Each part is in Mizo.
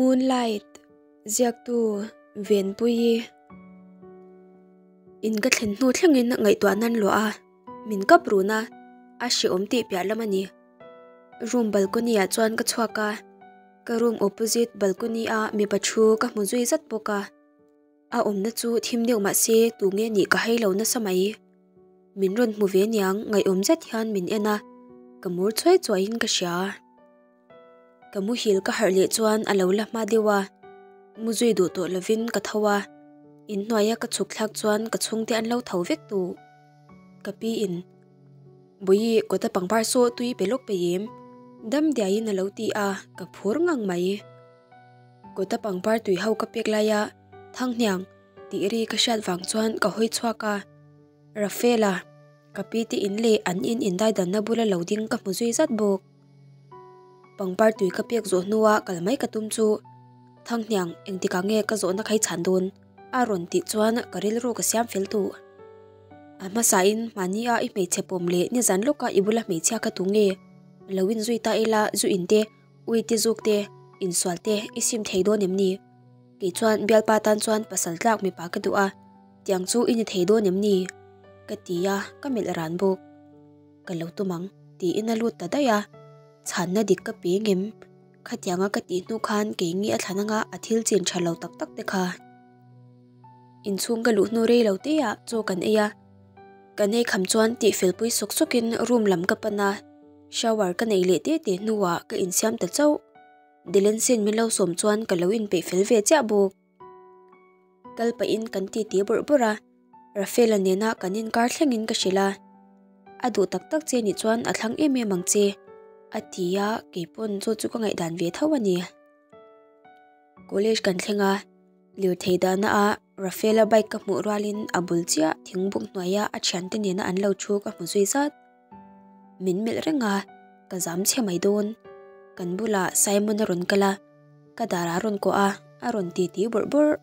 Moonlight, Ziaktu Venpuii. In ka thlen hnu thlengin ngaihtuah nan luah a, min kap run a, a hrehawm tih piah lam a ni. Room balcony ah chuan ka chhuak a, ka room opposite balcony a mipa thu ka hmu zui zat bawk a. A awmna chu thim deuh mah se tu nge nih ka hai lo nasa mai. Min rawn hmu ve niang ngaihawm zet hian min en a, ka mur chuai chuaiin ka hria. Ka muhil ka harh leh chuan a lo la hma deuh a, mu zui duh tawh lovin ka tho a, inhnuaia ka chhuk thlak chuan ka chhungte an lo tho vek duh. Ka pi in, Bawihi kawta pangpar saw tui pe lawk pe em? Dam diaiin a lo ti a, ka phur ngang mai. Kawta pangpar tui ho ka pek laia Thanghniang tih ri ka hriat vang chuan ka hawi chhuak a, Rafaela, ka pi te in leh an in indaidanna bula lo ding ka hmu zui zat bawk. Pangpar tui ka pek zawh hnua kal mai ka tum chu Thanghniang engtikah nge ka zawhna kha i chhan dawn? a rawn tih chuan ka rilru ka siam fel duh. A hmasain mahni a i hmeichhe pawm leh nizan lawka i bula hmeichhia kha tu nge? Lo inzui ta ila zu in te, ui te zuk te, insual te i sim thei dawn em ni? Kei chuan bialpa tan chuan pasal tlak mipa ka duh a, tiang chu i ni thei dawn em ni? Ka ti a, ka melh ran bawk. Ka lo tum ang, tiin a lut ta daih a, chhanna dik ka pe ngem? Khatianga ka tih hnu khan kei nge a thlan anga a thil chin tha lo tak tak te kha. Inchhung ka luh hnu rei lo te ah chaw kan ei a, kan ei kham chuan tih fel pui sawk sawk in room lam ka pan a, shower ka neih leh te te hnu ah ka insiam ta chauh. Delensin min lo sawm chuan ka lo inpeih fel ve chiah bawk. Kal pahin kan titi bawrh bawrh a, Rafaela nena kan inkar thlengin ka hrilh a, A duh tak tak che nih chuan a thlang em em ang che, a ti a, keipawn chu chu ka ngaihdan ve tho a ni. College kan thleng a, lirthei dahna a Rafaela bike ka hmuh rualin a bul chiah thingbuk hnuaia a thiante nena an lo thu ka hmu zui zat. Min melh reng a, ka zam chhe mai dawn. Kan bulah Simon a rawn kal a, ka darah a rawn kawh a, a rawn titi bawrh bawrh.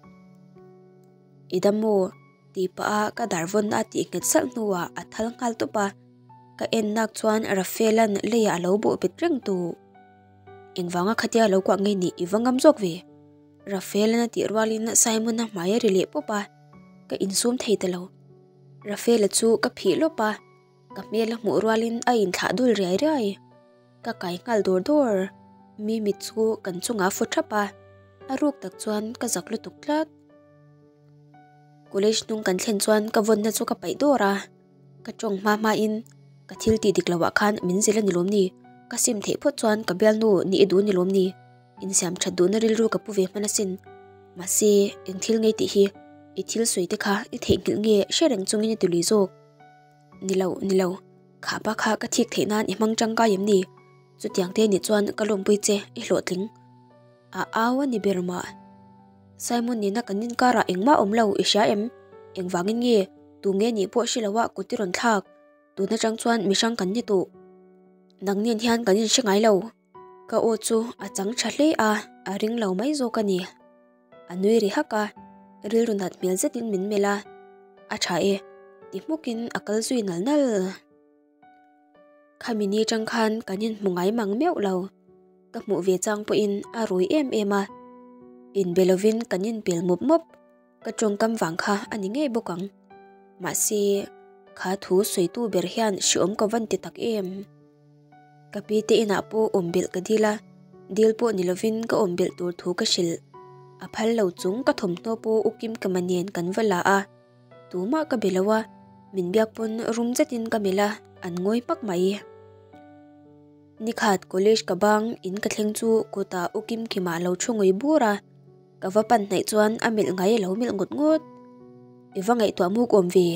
I dam maw? tih pah a ka dar vawn a tih nghet salh hnuah a thal nghal tawp a, ka en nak chuan Rafael-a'n leiah a lo bawh bet reng tu. Engvanga khatia lo kuah ngei nih i va ngam zawk ve? Rafael-a'n a tih rualin Simon-a hmai a ri leh pawp a, ka insum thei ta lo. Rafael-a chu ka phih lawp a. Ka hmel a hmuh rualin a inthlah dul riai riai. Ka kai nghal dawr dawr. Mi mit chu kan chungah a fu thap a, a ruk tak chuan ka zak lutuk tlat. College hnung kan thlen chuan ka vawnna chu ka paih dawr a, ka tawng hma hmain ka thil tih dik loah khan min zilh a ni lawm ni? Ka sim theih phawt chuan ka bialnu nih i duh ni lawm ni? Insiam that duhna rilru ka pu ve hman asin. Mahse, eng thil ngei tih hi i thil sawi te kha i theihnghilh nge hre reng chungin i tilui zawk. Ni lo, ni lo. Kha pa kha ka thik theih nan i hmang tangkai em ni? Chutiang te nih chuan ka lawmpui che, i hlawhtling. A au a ni ber mah. Simon nena kan inkarah engmah awm lo, i hria em? Engvangin nge? Tu nge nih pawh hre loa kut i rawn thlak? Tun atang chuan mihrang kan ni tawh. Nang nen hian kan inhre ngai lo. Ka aw chu a chang tha hle a, a ring lo mai zawk a ni. A nui ri hak a, rilru nat hmel zetin min melh a, A tha e, ti hmukin a kal zui nal nal. Khami ni tang khan kan inhmu ngai mang meuh lo, ka hmuh ve chang pawhin a rui em em a, inbe lovin kan inpel mup mup. Ka tawngkam vang kha a ni ngei bawk ang. Mahse, kha thu sawitu ber hian hriawm ka van ti tak em? Ka pi te inah pawh awm belh ka dil a, dil pawh ni lovin ka awm belh tur thu ka hrilh. A phal lo chung ka thawmhnaw pawh u Kim Kama nen kan va la a, tumah ka be lo a, min biak pawn rum zetin ka melh a, an ngawi hmak mai. Nikhat college ka bang in ka thleng chu kawtah u Kim Kima lo thu ngawi bur a. Ka va pan hnaih chuan a melh ngai a lo melh ngawt ngawt. I va ngaihtuah muk awm ve,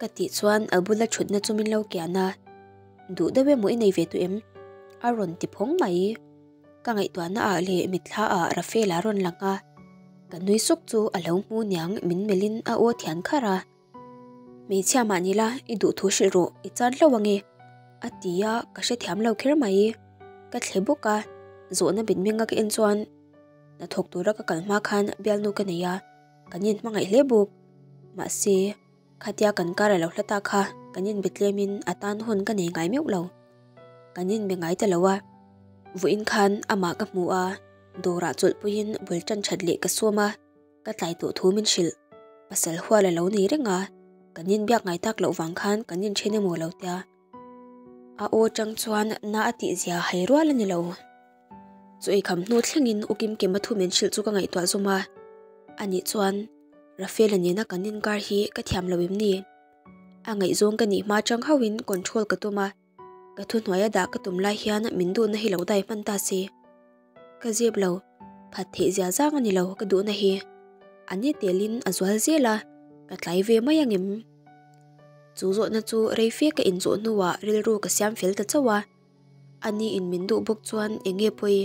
ka tih chuan a bula thutna chu min lo kian a. Duh deuh emaw i nei ve tawh em? A rawn ti phawng mai. Ka ngaihtuahna ah leh mitthla ah Rafael-a rawn lang a. Ka nui suk chu a lo hmu niang min melhin a aw thian kharh a. Hmeichhia mah ni la, i duh thu hrilh rawh, i chan hlauh ange, a ti a, ka hrethiam lo kher mai. Ka thle bawk a, zawhna mitmenga ka en chuan hnathawk tura ka kal hma khan bialnu ka nei a, kan inhmangaih hle bawk. Mahse, khatia kan kar a lo hla ta kha kan inbe tlemin a tan hun ka nei ngai meuh lo. Kan inbe ngai ta lo a, vawiin khan amah ka hmu a. Dawrah chawlhpuiin bul tan that leh ka sawm a, ka tlai tawh thu min hrilh. Pasal hual a lo nei reng a, kan inbiak ngai tak loh vang khan kan inthen emaw lo tia. A aw tang chuan na a tihzia hai rual a ni lo. Chu eikham hnu thlengin U Kimkima thu min hrilh chu ka ngaihtuah zawm a, ani chuan Rafaela nena kan inkar hi ka thiam lo em ni? A ngaihzawng ka nih hma chang hauhin control ka tum a, ka thuhnuaia dah ka tum lai hian min duhna hi lo dai hman ta si. Ka zep lo, phat theih zia zang a ni lo ka duhna hi. A ni telin a zual zel a, ka tlai ve mai angem? Chu zawhna chu rei fe ka inzawh hnuah rilru ka siam fel ta chauh a. A ni in min duh bawk chuan eng nge pawi?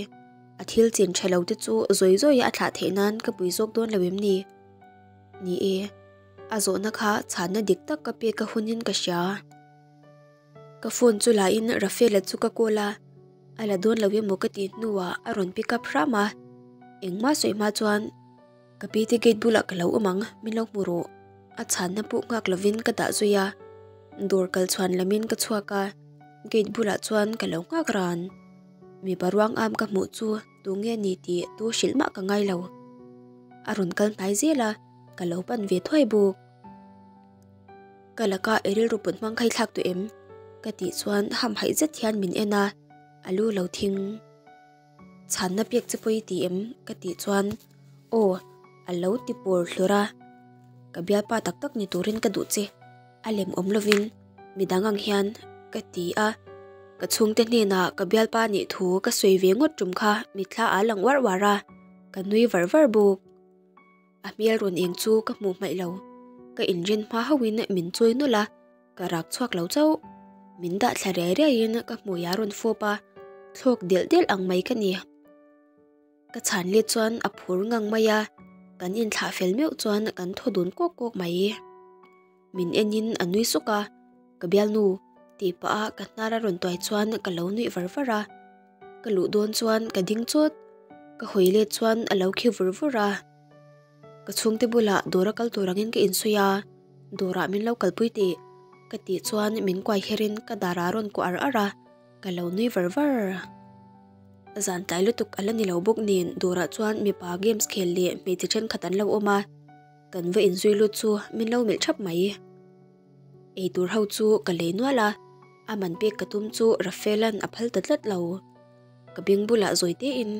A thil chin tha lo te chu zawi zawi a thlah theih nan ka pui zawk dawn lo em ni? Ni e, a zawhna kha chhanna dik tak ka pek a hunin ka hria. Ka phone chu la in Rafaela chu ka call a, a la dawn lo emaw ka tih hnuah a rawn pick up hram a. Engmah sawi hma chuan Ka pi te gate bulah ka lo awm ang, min lo hmu rawh. A chhanna pawh nghak lovin ka dah zui a, dawr kal chhuan lamin ka chhuak a, gate bulah chuan ka lo nghak ran. Mipa ruang am ka hmuh chu tu nge ni tih tu hrilh mah ka ngai lo. A rawn kal hnai zel a, ka lo pan ve thuai bawk. Ka laka i rilru put hmang kha i thlak tawh em? Ka tih chuan hamhaih zet hian min en a, a lu lo thing. Chhanna pek che pawh i ti em? Ka tih chuan aw a lo ti pur hlur a, ka bialpa tak tak ni turin ka duh che, a lem awm lovin midang ang hian ka ti a, ka chhungte hnenah ka bialpa nih thu ka sawi ve ngawt tum kha mitthla a lang uar uar a, ka nui var var bawk. A hmel rawn eng chu ka hmuh hmaih lo, ka inrin hma hauhin min chawi nawlh a, ka rak chhuak lo chauh. Min dah thla riai riaiin ka hmui a rawn fawp a, thlawk delh delh ang mai ka ni. Ka chhan let chuan a phur ngang mai a, kan inthlah fel meuh chuan kan thaw dun kawk kawk mai. Min enin a nui suk a, ka bialnu tih pah a ka hnar a rawn tuai chuan ka lo nuih var var a. Ka luh dawn chuan ka ding chawt, ka hawi let chuan a lo khi vur vur a. Ka chhungte bulah dawr a kal tur angin ka insawi a, dawrah min lo kalpui tih ka tih chuan min kuai herin ka darah a rawn kuah ar ar a, ka lo nui var var. Zan tlai lutuk a la ni lo bawk nen dawrah chuan mipa games khel leh hmeichhe thenkhat an lo awm a, kan va inzui lut chu min lo melh thap mai. Eitur ho chu ka lei nual a, a man pek ka tum chu Rafaela'n a phal ta tlat lo. Ka beng bulah zawi tein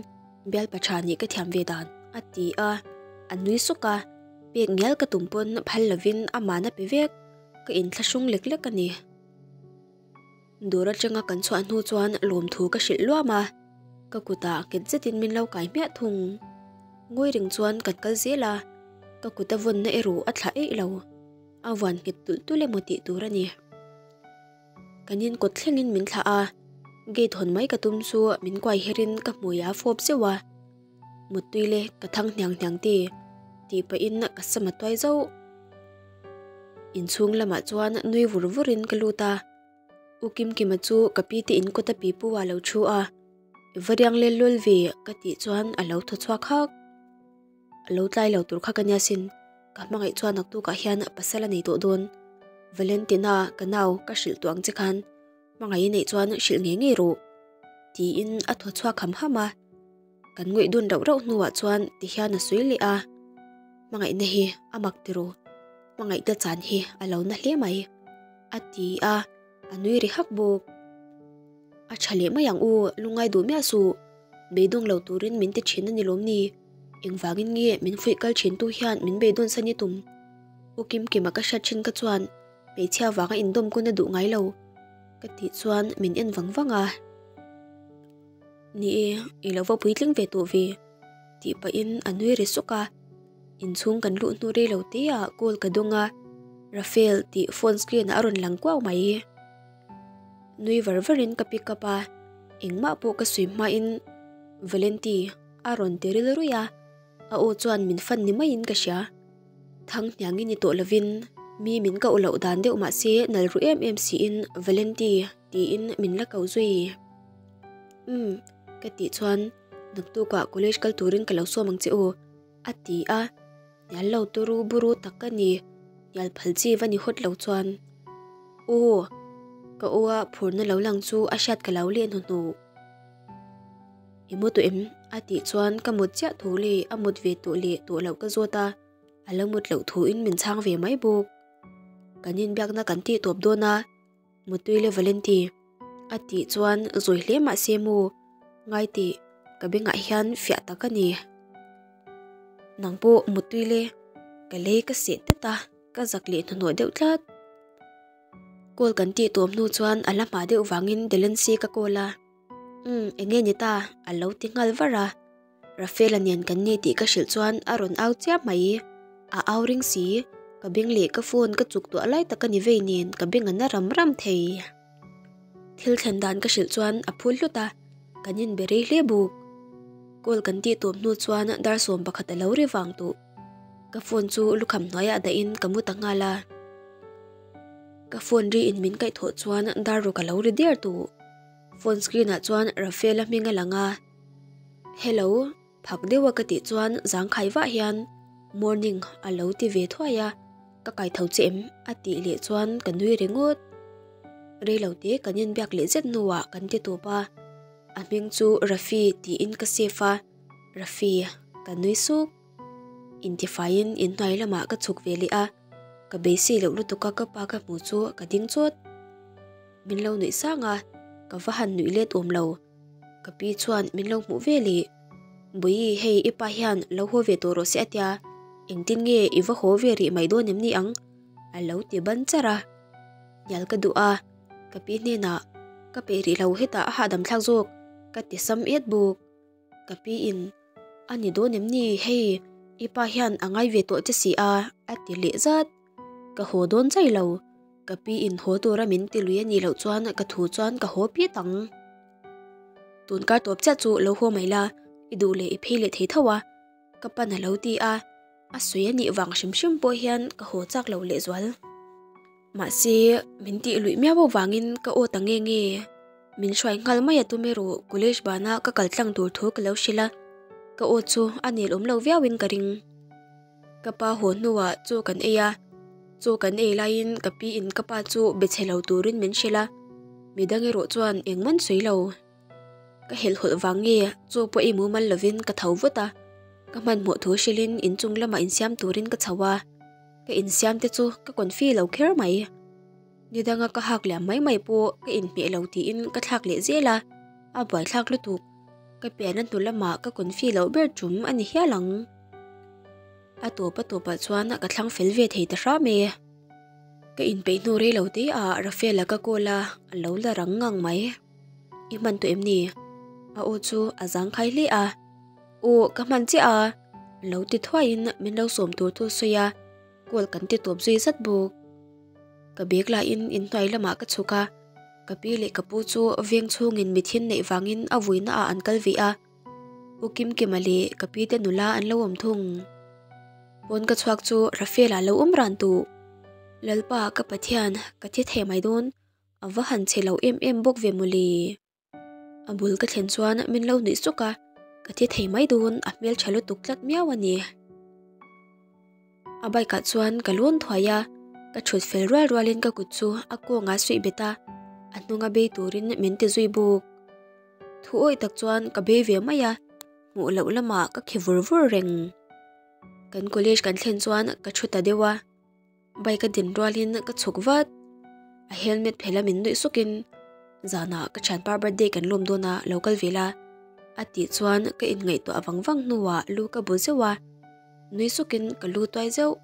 bialpa tha nih ka thiam ve dan a ti a, a nui suk a, pek ngial ka tum pawn phal lovin aman a pe vek, ka inthlahrung lek lek a ni. Dawr atanga kan chhuah hnu chuan lawmthu ka hrilh luam a, ka kutah nghet zetin min lo kai hmiah thung. Ngawi reng chuan kan kal zel a, ka kut a vawnna erawh a thlah eih lo, a vuan nghet tulh tulh emaw tih tur a ni. Kan in kawt thlengin min thlah a, gate hawn mai ka tum chu min kuai herin ka hmui a fawp zeuh a, Muttui le ka thang hniang hniang ti, tih pahin ka sam a tuai zauh. Inchhung lamah chuan nui vur vurin ka lut a, U Kimkima chu ka pi te in kawta pi pu a lo thu a, I va riang lel lul ve ka tih chuan a lo thaw chhuak hak. A lo tlai lo tur kha ka nia sin, ka hmangaih chuan naktukah hian pasal a nei tawh dawn. Valentina, ka nau, ka hrilh tawh ang che khan, hmangaih i neih chuan hrilh ngei ngei rawh, tiin a thaw chhuak ham ham a. Kan ngawih dun rauh rauh hnuah chuan ti hian a sawi leh a, Hmangaihna hi a mak ti ru, hmangaihna chan hi a lo na hle mai, a ti a, a nui ri hak bawk. A tha leh mai ang u, lungngai duh miah suh, beidawng lo turin min ti thin a ni lawm ni? Engvangin nge min fuih kal thin tu hian min beidawn san i tum? U Kimkima ka hriat thin kha chuan hmeichhia vanga indawm kun a duh ngai lo ka tih chuan min en vang vang a. Ni e, i lo va puitling ve tawh ve tih pahin a nui ri suk a. Inchhung kan luh hnu rei lo te ah call ka dawng a, Rafael tih phone screen ah a rawn lang kuau mai. Nui var varin ka pick up a, engmah pawh ka sawi hmain Valenti a rawn ti ril ruih a, a aw chuan min fan ni maiin ka hria. Thang hniangin ni tawh lovin mi min koh loh dan deuh mah se nal ru em em siin Valenti tiin min la ko zui. Umm ka tih chuan naktukah college kal turin ka lo sawm ang che u a ti a, hnial lo turu buru tak ka ni, hnial phal chi va ni hawt lo chuan. Aw ka aw a phurna lo lang chu a hriat ka lo leh hnuhnuh. I mu tawh em? A tih chuan ka mut chiah thu leh a mut ve tawh leh tawh loh ka zawt a, a lo mut loh thuin min chhang ve mai bawk. Kan inbiakna kan tih tawp dawn a, Mutui le Valenti. A tih chuan zawi hle mah se maw ngai tih ka bengah hian fiah tak a ni. Nang pawh mutui le ka lei ka seh tet a, ka zak leh hnahnawh deuh tlat. Call kan tih tawp hnu chuan a la hma deuh vangin Delancy ka call a. Umm eng nge ni ta? A lo ti nghal var a. Rafaela nen kan ni tih ka hrilh chuan a rawn au chiah mai. A au ring si, ka beng leh ka phone ka chuk tuah lai tak a ni vei nen ka beng a na ram ram thei. Thil thlen dan ka hrilh chuan a phul hlut a, kan inbe rei hle buk. Call kan tih tawp hnu chuan dar 11 a lo ri vang tawh. Ka phone chu lukham hnuaiah dahin ka mu ta nghal a. Ka phone ri in min kaihthawh chuan dar ruk a lo ri diar tawh. Phone screen ah chuan Rafaela hming a lang a. Hello, phak deuha ka tih chuan zangkhai vah hian Morning a lo ti ve thuai a, ka kai tho che em? a tih leh chuan ka nui ringawt. Reilo te kan inbiak leh zet hnuah kan ti tawp a, a hming chu Rafi tiin ka save a, Rafi ka nui suk. Intifaiin inhnuai lamah ka chhuk ve leh a, ka beisei loh lutuka ka pa ka hmuh chu ka ding chawt. Min lo nuih sang a, ka va han nuih let awm lo. Ka pi chuan min lo hmuh ve leh. Bawihi hei i pa hian lo haw ve tawh rawh se a tia, engtin nge i va haw ve rih mai dawn em ni ang? A lo ti ban char a. Hnial ka duh a, ka pi hnenah ka peih rih lo hetah a hahdam thlak zawk ka ti sam et bawk. Ka pi in a ni dawn em ni hei i pa hian a ngai ve tawh che si a a ti leh zat. Ka haw dawn chai lo. Ka pi in haw tura min ti lui a nih loh chuan ka thu chuan ka haw piat ang. Tun kar tawp chiah chu lo haw mai la, i duh leh i phei leh thei tho a, ka pan a lo ti a, a sawi a nih vang hrim hrim pawh hian ka haw chak lo lehzual. Mahse, min tih luih miau avangin ka aw ta nge nge. Min hruai nghal mai a tum erawh college bana ka kal tlang tur thu ka lo hrilh a, ka aw chu a nel awm lo viauin ka ring. Ka pa haw hnuah chaw kan ei a, chaw kan ei laiin ka pi in ka pa chu be chhe lo turin min hrilh a, midang erawh chuan engman sawi lo. Ka helhhawlh vang nge chaw pawh ei mumal lovin ka tho vut a, ka hmanhmawh thu hrilhin inchung lamah insiam turin ka chho a, ka insiam te chu ka confi lo kher mai. Ni danga ka hak liam mai mai pawh ka inhmeh lo tiin ka thlak leh zel a, a buaithlak lutuk. Ka pian a hnu lamah ka confi loh ber tum a ni hial ang. A tawp a tawpah chuan ka thlang fel ve thei ta hram e. Ka inpeih hnu rei lo te ah Rafael-a ka call a, a lo la rang ngang mai. I hman tawh em ni? A aw chu a zangkhai hle a. Aw, ka hman chiah a, a lo ti thuaiin min lo sawm tur chu a sawi a, call kan ti tawp zui zat bawk. Ka bag lahin inhnuai lamah ka chhuk a, ka pi leh ka pu chu veng chhungin mithin neih vangin a vuina ah an kal ve a. U Kimkima leh ka pi te nula an lo awm thung. Pawn ka chhuak chu Rafael a lo awm ran duh. Lalpa ka Pathian ka thi thei mai dawn, a va han che lo em em bawk ve mawle. A bul ka thlen chuan min lo nuih suk a, ka thi thei mai dawn a hmeltha lutuk tlat miau a ni. A bike ah chuan ka lawn thuai a, ka thut fel rual rualin ka kut chu a kawngah suih bet a, a hnunga bei turin min ti zui bawk. Thu awih tak chuan ka bei ve mai a, hmuh loh lamah ka khi vur vur reng. Kan college kan thlen chuan ka thu ta deuh a, bike a din rualin ka chhuk vat. A helmet phel a min nuih sukin, Zanah ka thianpa birthday kan lawm dawn a, lo kal ve la. A tih chuan ka inngaihtuah vang vang hnuah lu ka bu zeuh a, nui sukin ka lu tuai zeuh.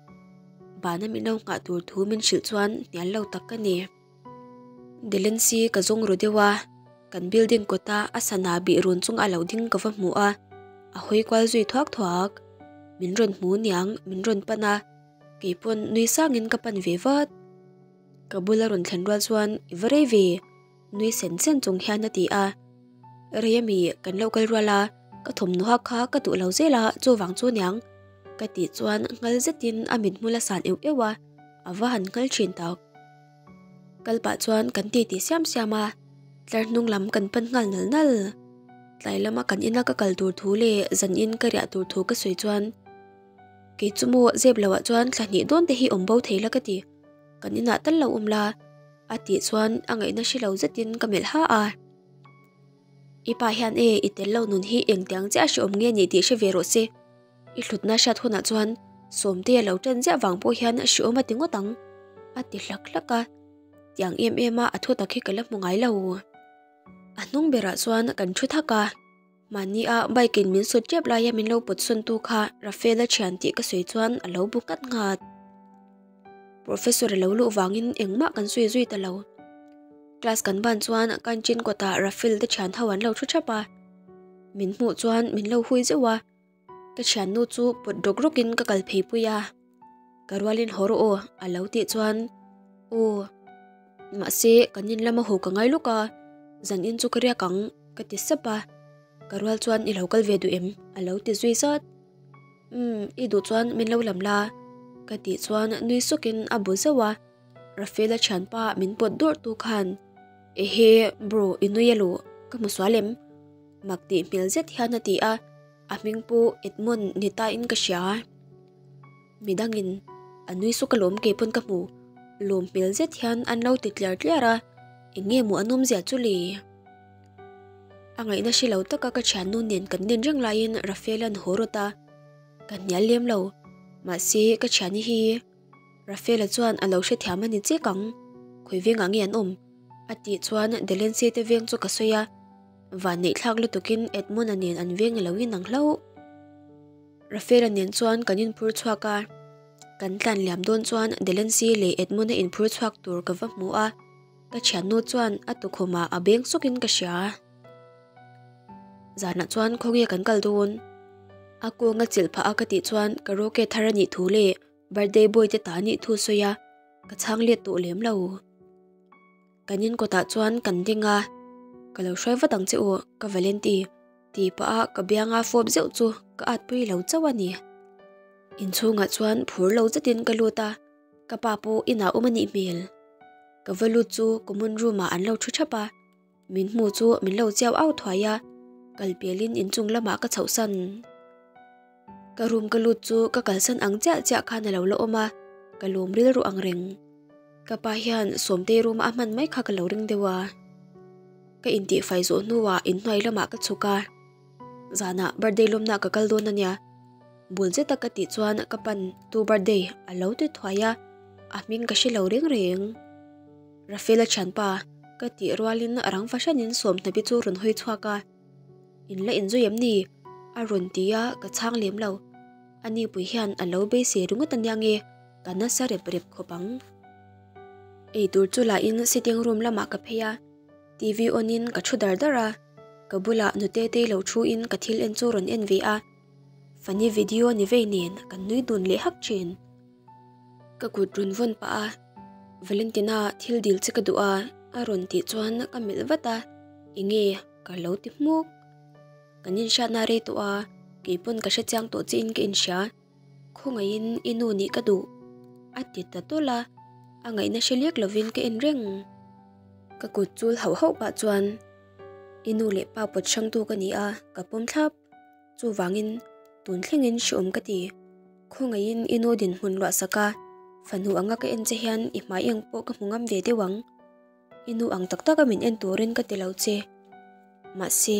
Bana min lo nghah tur thu min hrilh chuan hnial lo tak ka ni. Delency ka zawng ru deuh a, kan building kawta a sana bih run chung a lo ding ka va hmu a, a hawi kual zui thuak thuak. Min rawn hmu niang min rawn pan a, kei pawn nui sangin ka pan ve vat. Ka bula rawn thlen rual chuan i va rei ve, nui sen sen chung hian a ti a. Rei ami kan lo kal rual a, ka thawmhnaw hak kha ka duh lo zel a chuvang chu niang ka tih chuan nghal zetin a mithmul a san euh euh a, a va han nghal thin tak. Kal pah chuan kan ti ti siam siam a, tlar hnung lam kan pan nghal nal nal. Tlai lama kan ina ka kal tur thu leh zan in ka riah tur thu ka sawi chuan kei chu maw zep loh ah chuan thla hnih dawn te hi awm bo thei la ka ti, kan inah tal lo awm la a tih chuan a ngaihna hre lo zetin ka melh ha a. I pa hian e i tel lo nun hi engtiang chiah a hreawm nge ni tih hre ve rawh se. I hlutna hriat hunah chuan Sawmtea lo ṭan ziah vang pawh hian hreawm a ti ngawt ang, a ti hlak hlak a. Tiang em em a a thu tak hi ka la hmu ngai lo. A hnung berah chuan kan thu thak a, mahni a bike in min sut tep laia min lo pawt sawn tu kha Rafael-a thian tih ka sawi chuan a lo bu nghat nghat. Professor a lo luh vangin engmah kan sawi zui ta lo. Class kan ban chuan canteen kawtah Rafael te thian ho an lo thu thap a, min hmuh chuan min lo hui zeuh a. Ka thiannu chu pawt rawk rawkin ka kal phei pui a, ka rualin haw rawh aw a lo tih chuan aw mahse kan in lama haw ka ngai lawk a, zan in chu ka riak ang ka ti sap a, ka rual chuan i lo kal ve duh em a lo ti zui zat. Umm i duh chuan min lo lam la ka tih chuan nui sukin a bu zauh a, Rafaela thianpa min pawt dawrh tu khan ehe bro i nui a luh ka hmu sual em? Mak tih hmel zet hian a ti a, a hming pawh Edmund ni ta in ka hria. Midangin a nui suk alawm kei pawn ka hmu, lawm hmel zet hian an lo ti tliar tliar a, eng nge maw a nawmzia chu le? A ngaihna hre lo taka ka thiannu nen kan nen reng laiin Rafael-a'n haw rawt a, ka hnial lem lo, mahse ka thiani hi Rafael-a chuan a lo hrethiam a ni chek ang, khawi vengah nge an awm? A tih chuan Delancey te veng chu ka sawi a, van neih thlak lutukin Edmund-a nen an veng ilo in ang hlauh. Rafael-a nen chuan kan inphur chhuak a, kan tlan liam dawn chuan Delancey leh Edmund-a inphur chhuak tur ka va hmu a, ka thiannu chuan a tukhumah a beng sawkin ka hria. Zanah chuan khawnge kan kal dawn? A kawnga chilh phah a ka tih chuan karaoke thar a nih thu leh Birthday boy te ta nih thu sawi a, ka chhang let tawh lem lo. Kan in kawtah chuan kan ding a, ka lo hruai vat ang che u ka Valenti tih pah a ka bianga fawp zeuh chu ka at pui lo chauh a ni. Inchhungah chuan phur lo zetin ka lut a, ka pa pawh inah awm a nih hmel. Ka va lut chu common room ah an lo thu thap a. Min hmu chu min lo chiau au thuai a, kal pelin inchung lamah ka chhohsan. Ka room ka lut chu ka kalsan ang chiah chiah khan a lo la awm a, ka lawm rilru ang reng. Ka pa hian Sawmtei room a hman mai kha ka lo ring deuh a. Ka intihfai zawh hnuah inhnuai lamah ka chhuk a, zanah birthday lawmna ka kal dawn a nia. Bul zeta ka tih chuan ka pan tu birthday a lo ti thuai a, a hming ka hre lo reng reng. Rafaela thianpa, ka tih rualin rang fahranin Sawmhnapi chu rawn hawi chhuak a, In la inzui em ni? a rawn ti a, ka chhang lem lo. A nipui hian a lo beisei ringawt a nia nge, ka nasa rep rep khawp ang. Eitur chu lahin sitting room lamah ka phei a, TV on in ka thu dar dar a, ka bulah nute tei lo thu in ka thil en chu rawn en ve a, funny video ni vei nen kan nui dun leh hak thin. Ka kut rawn vawn pah a, Valentina thil dil che ka duh a, a rawn tih chuan ka melh vat a, enge ka lo ti hmuk. Kan inhriatna rei tawh a, keipawn ka hrechiang tawh chiin ka inhria, khawngaihin i nu nih ka duh, a ti ta tawlh a, a ngaihna hre lek lovin ka en reng. Ka kut chul hauh hauh pah chuan i nu leh pa pawt hrangtu ka ni a, ka pawm thlap. Chuvangin tun thlengin hreawm ka ti. Khawngaihin i nu dinhmun luah sak a, fanu anga ka en che hian i hmai eng pawh ka hmu ngam ve deuh ang. I nu ang tak taka min en turin ka ti lo che. Mahse,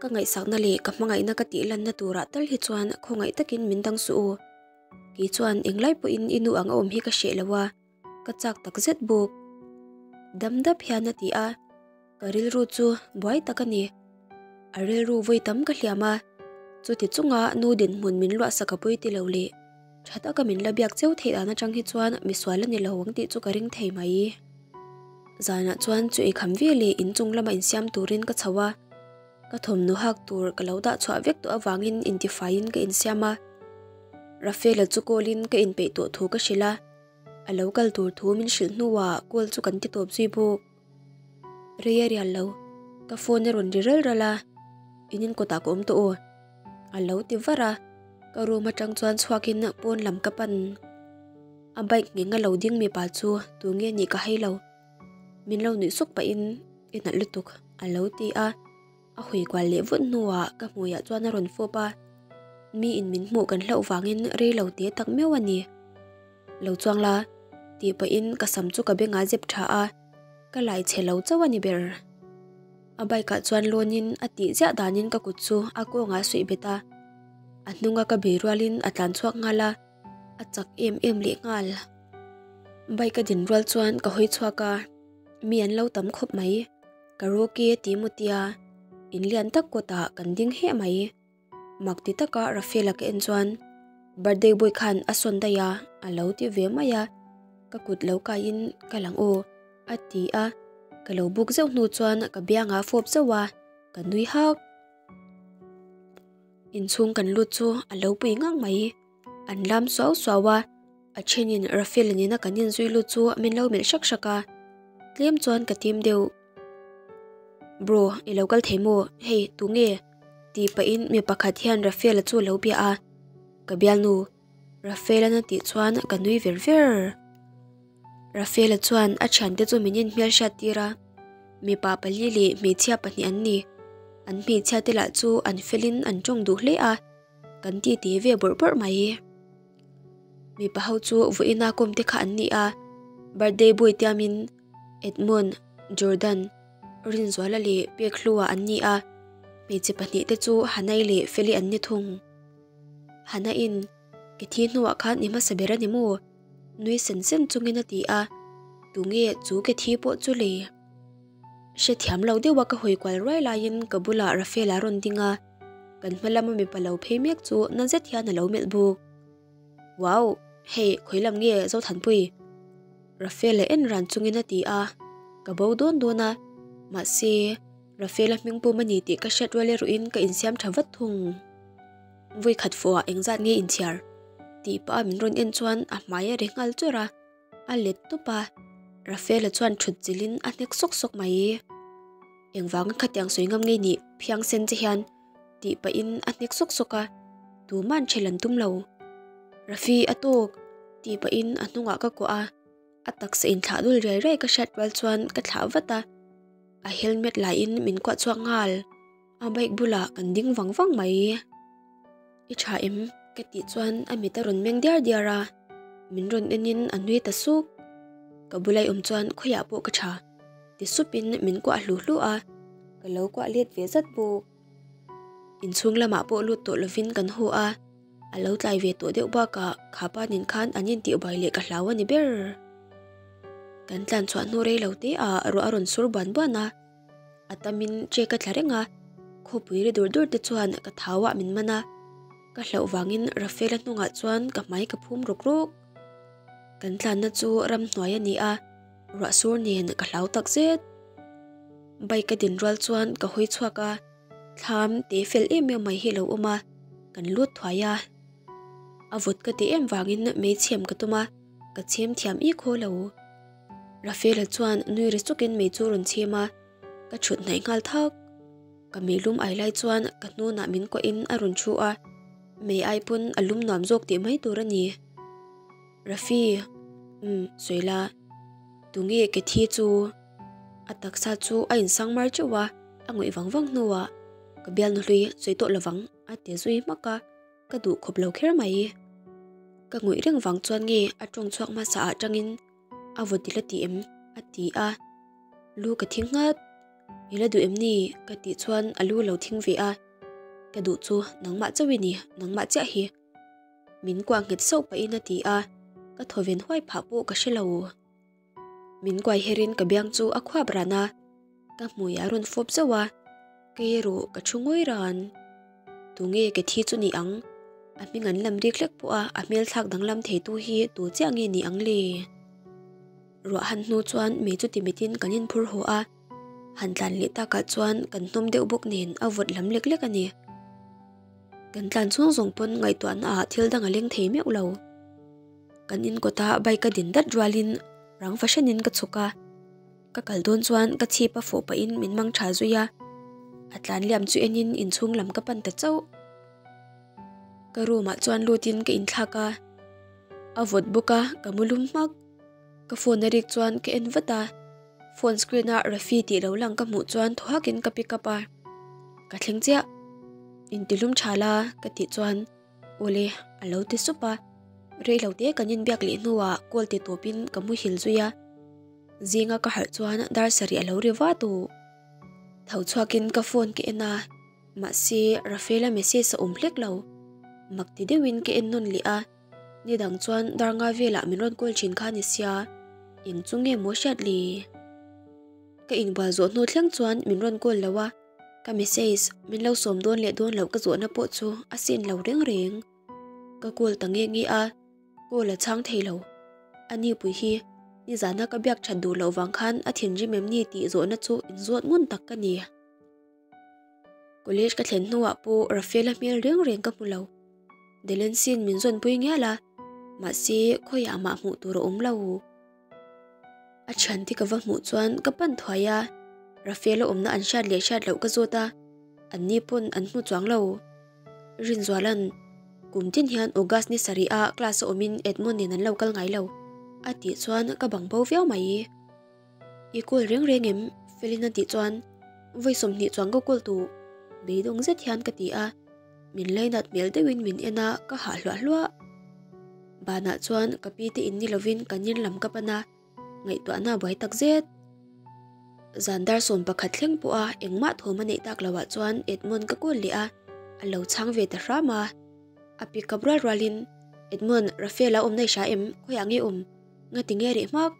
ka ngaihsakna leh ka hmangaihna ka tih lanna turah tal hi chuan khawngaih takin min dang suh u. Kei chuan englai pawhin i nu ang a awm hi ka hreh lo a. Ka chak tak zet bawk. Dam dap hian a ti a, ka rilru chu buai tak a ni. A rilru vawi tam ka hliam a, chuti chunga nu dinhmun min luah sak a pui ti lo leh tha taka min la biak cheu theih dan atang hi chuan misual a ni lo ang tih chu ka ring thei mai. Zanah chuan chu eikham ve leh inchung lama insiam turin ka chho a. Ka thawmhnaw hak tur ka lo dah chhuah vek tawh avangin intifaiin ka insiam a. Rafaela chu call in ka inpeih tawh thu ka hrilh a, a lo kal tur thu min hrilh hnuah call chu kan ti tawp zui bawk. Rei a rial lo, ka phone a rawn ri ral ral a, in in kawtah ka awm tawh aw, a lo ti var a, ka room atang chuan chhuakin pawn lam ka pan. A bike ngheng a lo ding mipa chu tunge nih ka hai lo. Min lo nuih suk pahin i nalh lutuk a lo ti a, a hawi kual leh vut hnuah ka hmuiah chuan a rawn fawp a, miin min hmuh kan hlauh vangin rei lo te tak meuh a ni. Lo chuang la tih pahin ka sam chu ka bengah zep tha a, ka lai chhe lo chauh a ni ber. A bike ah chuan lawnin a tih ziah danin ka kut chu a kawngah a suih bet a. A hnunga ka bei rualin a tlan chhuak nghal a, a chak em em leh nghal. Bike a din rual chuan ka hawi chhuak a, mi an lo tam khawp mai. Karaoke ti maw tia, in lian tak kawtah kan ding heh mai. Mak ti taka Rafaela ka en chuan birthday boy khan a sawn daih a, a lo ti ve mai a, ka kut lo kaiin ka lang aw a ti a, ka lo buk zeuh hnu chuan ka biangah a fawp zauh a, ka nui hak. Inchhung kan lut chu a lo pui ngang mai, an lam suau suau a, a thenin Rafaela nena kan inzui lut chu min lo melh hrak hrak a, tlem chuan ka tim deuh. Bro, i lo kal thei maw? Hei, tunge? Tih pahin mi pakhat hian Rafaela chu a lo bia a, Ka bialnu, Rafaela'n a tih chuan ka nui ver ver. Rafaela chuan a thiante chu min inhmel hriat tir a, mipa pali leh hmeichhia pahnih an ni. An hmeichhia te lah chu an felin an tawng duh hle a, kan titi ve bawrh bawrh mai. Mipa ho chu vawiina kawm te kha an ni a, birthday boy tiamin Edmund, Jordan, Rinzuala leh Pekhlua an ni a, hmeichhe pahnihte chu Hanai leh Feli an ni thung. Hana-in, Ke thi hnuah khan i hmasa ber a ni maw? Nui sen sen chungin a ti a, Tunge chu ke thi pawh chu le? Hrethiam lo deuha ka hawi kual ruai laiin ka bulah Rafael-a rawn ding a, kan hma lama mipa lo phei mek chu na zet hian a lo melh buk. Wow! Hei, khawi lam nge Zothanpui? Rafael-a en ran chungin a ti a, ka bo dawn dawn a, mahse, Rafael-a hming pum a ni tih ka hriat rual erawhin ka insiam tha vat thung. Vawi khat fawhah engzat nge inchhiar? tih pah a min rawn en chuan a hmai a ri nghal chawrh a, a let tawp a, Rafael-a chuan thut chilhin a hnek sawk sawk mai. Engvanga khatiang sawi ngam nge nih phiangsen che hian tih pahin a hnek sawk sawk a, tuma'n ṭhel an tum lo. Rafi a tawk tih pahin a hnungah ka kuah a, a taksa inthlah dul riai riai ka hriat rual chuan ka thlah vat a, a helmet laiin min kuah chhuak nghal. A bike bulah kan ding vang vang mai. I ṭha em? ka tih chuan a mit a rawn meng diar diar a, min rawn enin a nui ta suk. Ka bula i awm chuan khawiah pawh ka ṭha ti supin min kuah hlu hlu a, ka lo kuah let ve zat bawk. Inchhung lamah pawh lut tawh lovin kan haw a, a lo tlai ve tawh deuh bakah khapa nen khan an intihbuai leh ka hlau a ni ber. Kan tlan chhuah hnu rei lo te ah ruah a rawn sur buan buan a, a tamin check a tla reng a, khawpui ri dur dur te chuan ka thau ah min man a, ka hlauh vangin Rafael-a hnungah chuan ka hmai ka phum rawk rawk. Kan tlanna chu ramhnuai a ni a. Ruah sur nen ka hlau tak zet. Bike a din rual chuan ka hawi chhuak a, thlam te fel em em mai hi a lo awm a, kan lut thuai a. A vawt ka ti em vangin mei chhem ka tum a, ka chhem thiam ik haw lo. Rafaela chuan nui ri sukin mei chu rawn chhem a, ka thut hnaih nghal thak. Ka mei lum ai lai chuan ka hnunah min kuahin a rawn thu a, mei ai pawn a lum nuam zawk tih mai tur a ni. Rafi, Umm, sawi la. Tunge ke thi chu? A taksa chu a insang mar teuh a, a ngawih vang vang hnuah ka bialnu hlui sawi tawh lovang a ti zui hmak a, ka duh khawp lo kher mai. Ka ngawih reng vang chuan nge a tawng chhuak hmasa ah tangin a vawt i la ti em? a ti a, lu ka thing nghat. I la duh em ni? ka tih chuan a lu lo thing ve a, Ka duh chu nangmah chauh i ni, nangmah chiah hi. Min kuah nghet sauh pahin a ti a, ka thawven huai phah pawh ka hre lo. Min kuai herin ka biang chu a khuap ran a, ka hmui a rawn fawp zauh a, kei erawh ka thu ngawi ran. Tunge ke thi chu ni ang? A hming an lam rik hlek pawh a, a hmel thlak danglam theitu hi tu chiah nge ni ang le? Ruah han hnu chuan mei chu timetin kan inphur haw a, han tlan leh takah chuan kan hnawm deuh bawk nen a vawt lam lek lek a ni. Kan tlan chhung zawng pawn ngaihtuahna ah thil dang a leng thei meuh lo. Kan in kawta bike a din dat rualin rang fahranin ka chhuk a, ka kal dawn chuan ka chhip a fawh pahin min mang tha zui a, a tlan liam chu enin inchhung lam ka pan ta chauh. Ka room ah chuan lutin ka inthlak a, a vawt bawk a ka mu lum hmak. Ka phone a rik chuan ka en vat a, phone screen a Rafi tih lo lang ka hmuh chuan thaw hakin ka pick up a, ka thleng chiah. Intilum tha la ka tih chuan awle a lo ti sup a, rei lo te kan inbiak leh hnuah call ti tawpin ka muhil zui a, zinga ka harh chuan dar sarih a lo ri va tawh. Tho chhuakin ka phone ka en a, mahse Rafaela message a awm hlek lo. Mak ti deuhin ka en nawn leh a, nidang chuan dar nga velah min rawn call thin kha ni sia, eng chu nge maw hriat le? Ka inbual zawh hnu thleng chuan min rawn call lo a, ka message min lo sawm dawn leh dawn loh ka zawhna pawh chu a sin lo reng reng. Ka call ta nge nge a, call a chhang thei lo. A nipui hi nizana ka biak that duh loh vang khan a thinrim em ni tih zawhna chu inzawt ngun tak ka ni. College ka thlen hnuah pawh Rafaela hmel reng reng ka hmu lo. Delensin min zawnpui ngial a, mahse khawiah mah hmuh tur a awm lo. A thiante ka va hmuh chuan ka pan thuai a, Rafaela awmna an hriat leh hriat loh ka zawt a, anni pawn an hmu chuang lo. Rinzuala'n, Kum tin hian August ni sarih a class a awmin Edmund nen an lo kal ngai lo, a tih chuan ka bang bo viau mai. I call reng reng em? Felin a tih chuan, Vawi 20 chuan ka call tawh, beidawng zet hian ka ti a. Min lainat hmel deuhin min en a, ka hah hluah hluah. Banah chuan ka pi te in ni lovin kan in lam ka pan a, ngaihtuahna a buai tak zet. Zan dar 11 thleng pawha engmah thawm a neih tak loah chuan Edmund ka call leh a, a lo chhang ve ta hram a. A pick up rual rualin, Edmund, Rafael a awm na i hria em? Khawiah nge awm? Ngati nge rih hmak?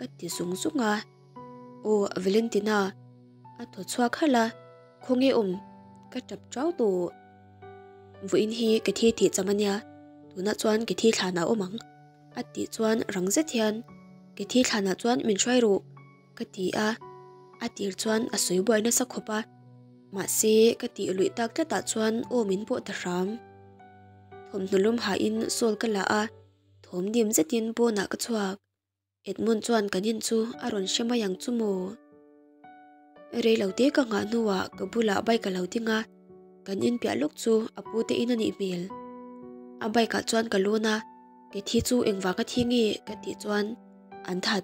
Ka ti zung zung a. Aw Valentina, a thaw chhuak halh a, khawnge awm? Ka tap tau tawh. Vawiin hi ka thi tih cham a nia, tunah chuan ka thi thlanah awm ang, a tih chuan rang zet hian, Ka thi thlanah chuan min hruai rawh, ka ti a. A tir chuan a sawi buai nasa khawp a, mahse ka tih luih tak tlatah chuan aw min pawh ta hram. Thawmhnaw lum hahin sawl ka la a, thawm dim zetin pawnah ka chhuak. Edmund chuan kan in chu a rawn hre mai ang chu maw? Rei lo te ka nghah hnuah ka bulah bike a lo ding a, kan in piah lawk chu a pu te in a nih hmel. A bike ah chuan ka lawn a, ke thi chu engvanga thi nge ka tih chuan an that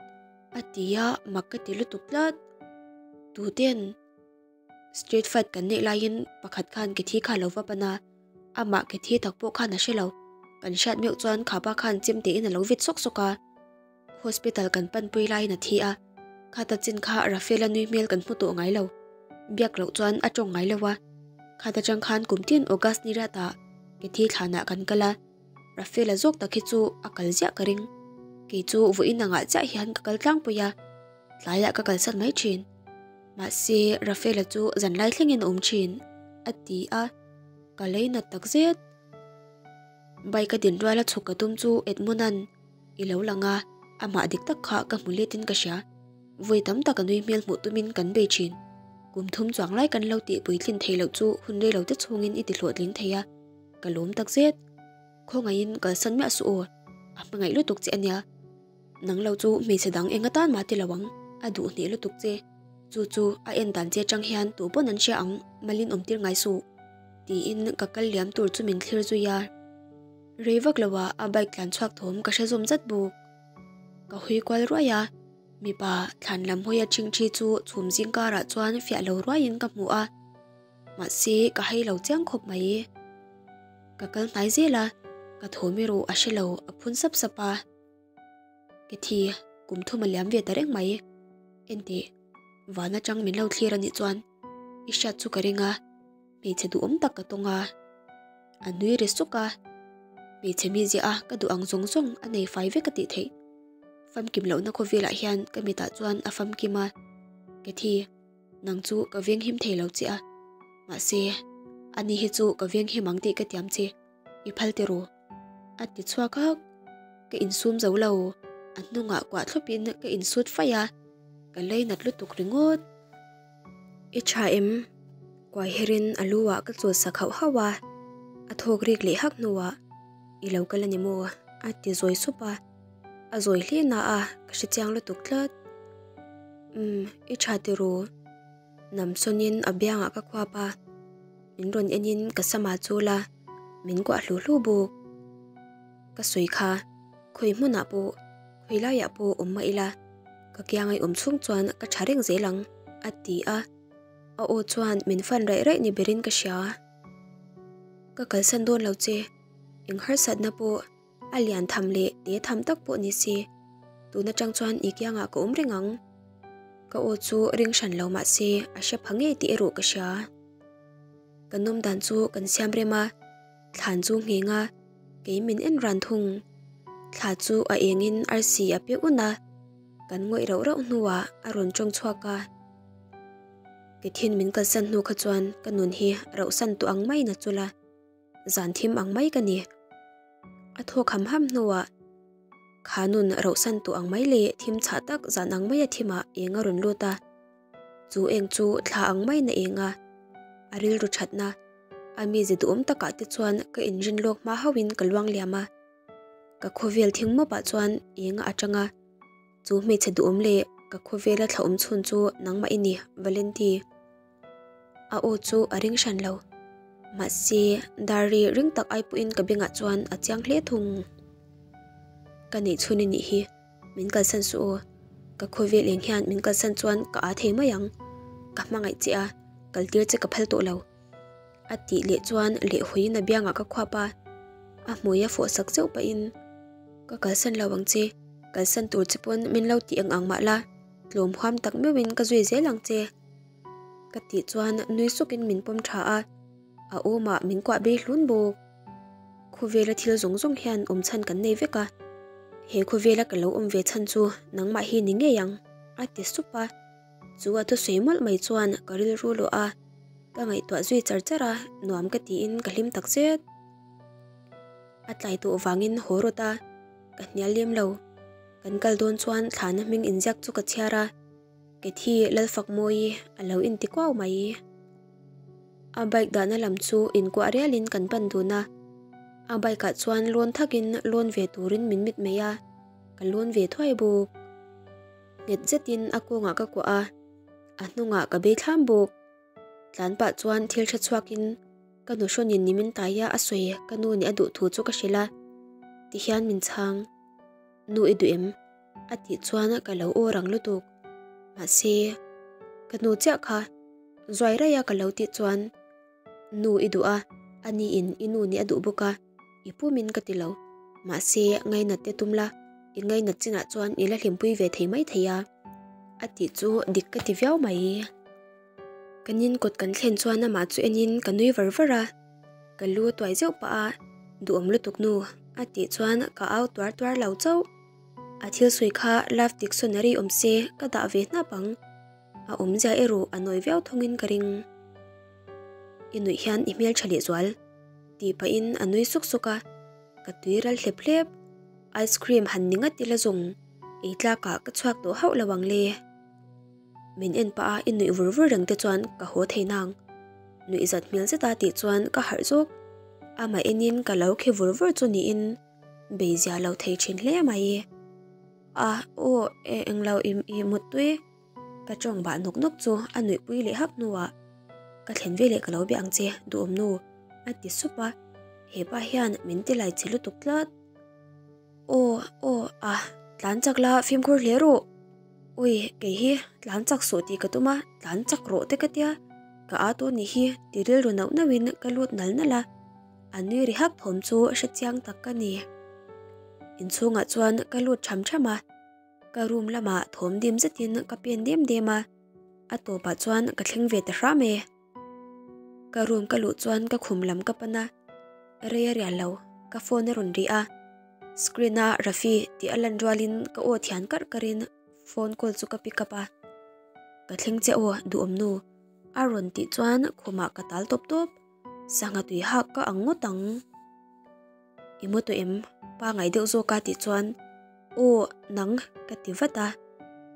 a ti a, mak ka ti lutuk tlat. Tuten Street fight kan neih laiin pakhat khan ke thi kha a lo va pan a, amah ke thi tak pawh khan a hre lo. Kan hriat meuh chuan khapa khan chim tein a lo vit sawk sawk a. Hospital kan panpui laiin a thi a, khata chin kha Rafael-a nui hmel kan hmu tawh ngai lo. Biak loh chuan a tawng ngai lo a. Khata chang khan kum tin August ni riatah ke thi thlanah kan kal a, Rafael-a zawk tak hi chu a kal ziah ka ring. Kei chu vawiin angah chiah hian ka kal tlangpui a, tlaiah ka kalsan mai thin. Mahse, Rafael-a chu zanlai thlengin a awm thin, a ti a, ka lei nat tak zet. Bike a din ruala chhuk ka tum chu Edmund-a'n i lo lang a, amah dik tak kha ka hmu letin ka hria. Vawi tam tak a nui hmel hmuh tumin kan bei thin. Kum thum chuang lai kan lo tih puitlin thei loh chu hun rei lo te chhungin i ti hlawhtling thei a, ka lawm tak zet. Khawngaihin kalsan miah suh aw, a hmangaih lutuk che a nia. Nang lo chu hmeichhe dang eng atan mah ti lo ang, a duh hneh lutuk che. Chu chu a en dan che atang hian tu pawn an hria ang, malin awm tir ngai suh. Tiin ka kal liam tur chu min thlir zui a. Rei vak lo ah a bike tlan chhuak thawm ka hre zawm zat bawk. Ka hui kual ruai a, mipa thlan lam hawi a ṭhingṭhi chu chhum zing karah chuan fiah lo ruaiin ka hmu a. Mahse ka hei lo chiang khawp mai. Ka kal hnai zel a, ka thawm erawh a hre lo a phun sap sap a. Ke thi, kum thum a liam ve ta reng mai. Enteh, van atang min lo thlir a nih chuan i hriat chu ka ring a, hmeichhe duhawm tak ka tawng a. A nui ri suk a, hmeichhe mi ziah a ka duh ang zawng zawng a nei fai vek a tih theih. Famkim lohna khawvelah hian ka mitah chuan a famkim a. Ke thi, nang chu ka venghim thei lo che a, mahse ani hi chu ka venghim ang tih ka tiam che, i phal tiraw? A ti chhuak hak. Ka insum zo lo, a hnungah kuah thlawpin ka insut faih a, ka lei nat lutuk ringawt. I tha em? Kuai herin a lu ah ka chul sak hauh hauh a, a thawk rik leh hak hnuah, I lo kal a ni maw? A ti zawi sup a, a zawi hle na a, ka hre chiang lutuk tlat. Umm, i tha tiraw? Nam sawnin a biangah ka khuap a, min rawn enin ka sama chul a, min kuah hlu hlu bawk. Ka sawi kha, khawi hmunah pawh, khawi laiah pawh awm mah ila, ka kiangai awm chhung chuan ka tha reng zel ang, a ti a. A aw chuan min fan raih raih ni berin ka hria. Ka kalsan dawn lo che, eng harsatna pawh A lian tham leh te tham tak pawh ni se, tun atang chuan i kiangah ka awm reng ang. Ka aw chu ring hran lo mah se a hre pha ngei tih erawh ka hria. Kan awm dan chu kan siam rem a, thlan chu ngheng a, kei min en ran thung. Thla chu a engin arsi a pe un a, kan ngawih rauh rauh hnuah a rawn tawng chhuak a. Kithin min kalsan hnu kha chuan ka nun hi rauhsan tawh ang maiin a chul a, zan thim ang mai ka ni. A thawk ham ham hnuah kha nun rauhsan tawh ang mai leh thim chhah tak zan ang maia thimah eng a rawn lut a. Chu eng chu thla ang maiin a eng a, a rilru thatna, a mize duhawm takah te chuan ka inrin lawk hma hauhin ka luang liam a. Ka khawvel thing mawpah chuan eng a atang a. Chu hmeichhe duhawm leh ka khawvela thla awm chhun chu nangmah i ni, Valenti. A aw chu a ring hran lo. Mahse, dar ri ring tak ai pawhin ka bengah chuan a chiang hle thung. Ka neih chhun i nih hi, min kalsan suh aw. Ka khawvel eng hian min kalsan chuan ka aa thei mai ang. Ka hmangaih che a, kaltir che ka phal tawh lo. A tih leh chuan lehhawiin a biangah ka khuap a, a hmui a fawh sak zeuh pahin, Ka kalsan lo ang che, kalsan tur che pawn min lo tih ang ang mah la, tlawm huam tak meuhin ka zui zel ang che. Ka tih chuan nui sukin min pawm tha a, a awmah min kuah bei hlun bawk. Khawvela thil zawng zawng hian awm chhan kan nei vek a, he khawvela ka lo awm ve chhan chu nangmah hi ni ngei ang, a ti sup a. Chu a thusawi mawlh mai chuan ka rilru luah a, ka ngaihtuah zui char char a, nuam ka tiin ka hlim tak zet. A tlai tawh vangin haw rawt a, ka hnial lem lo. Kan kal dawn chuan thlana hming inziak chu ka chhiar a, Kethi Lalfakmawi a lo inti kuau mai. A bike dahna lam chu inkuah rialin kan pan dun a, a bike ah chuan lawn thakin lawn ve turin min mit mai a, ka lawn ve thuai bawk. Nghet zetin a kawngah ka kuah a, a hnungah ka bei thlam bawk. Tlan pah chuan thil tha chhuakin ka nu hrawnin nimin taia a sawi ka nu nih a duh thu chu ka hrilh a, tihian min chhang. Nu i duh em? A tih chuan ka lo aw rang lutuk. Mahse, ka nu chiah kha zuai raia ka lo tih chuan Nu i duh a, aniin i nu nih a duh bawk a. I pumin ka ti lo. Mahse, ngainat te tum la, i ngainat chinah chuan i la hlimpui ve thei mai thei a. A tih chu dik ka ti viau mai. Ka nin kawt kan thlen chuan amah chu enin ka nui var var a. Ka lu a tuai zeuh pah a, duhawm lutuk nu, a tih chuan ka au tuar tuar lo chauh. A thil sawi kha Love Dictionary awm se ka dah ve hnap ang. A awmzia erawh a nawi viau thawngin ka ring. I nuih hian i hmeltha lehzual. Tih pahin a nui suk suk a, ka tui ral hlep hlep. Ice cream han ni ngat ila zawng, ei tlakah ka chhuak tawh hauh lo ang le. Min en pah a i nuih vur vur reng te chuan ka haw thei nang. Nuih zat hmel zeta tih chuan ka harh zawk. Amah enin ka lo khi vur vur chu niin bei zia lo thei thin hle mai. A, aw, englo i i muttui. Ka tawng bah nawk nawk chu a nuihpui leh hak hnuah, Ka thlen veleh ka lo bia ang che, duhawm nu, a ti sup a. Hepa hian min ti lai che lutuk tlat. Aw, aw, a, tlan chak la, fimkhur hle rawh. Ui, kei hi tlan chak suh tih ka tum a, tlan chak rawh te ka tia. Ka â tawh nih hi ti rilru nauh nauhin ka lut nal nal a. A nui ri hak thawm chu hrechiang tak ka ni. Inchhungah chuan ka lut tham tham a. Ka room lamah thawm dim zetin ka pen dem dem a, a tawpah chuan ka thleng ve ta hram e. Ka room ka luh chuan ka khum lam ka pan a, rei a rial lo, ka phone a rawn ri a. Screen a Rafi tih a lan rualin ka aw thian karh karhin phone call chu ka pick up a. Ka thleng che aw duhawm nu, a rawn tih chuan khumah ka tal tawp tawp, sangha tui hak ka ang ngawt ang. I mu tawh em? Pangai deuh zawk a tih chuan Aw, nang ka ti vat a,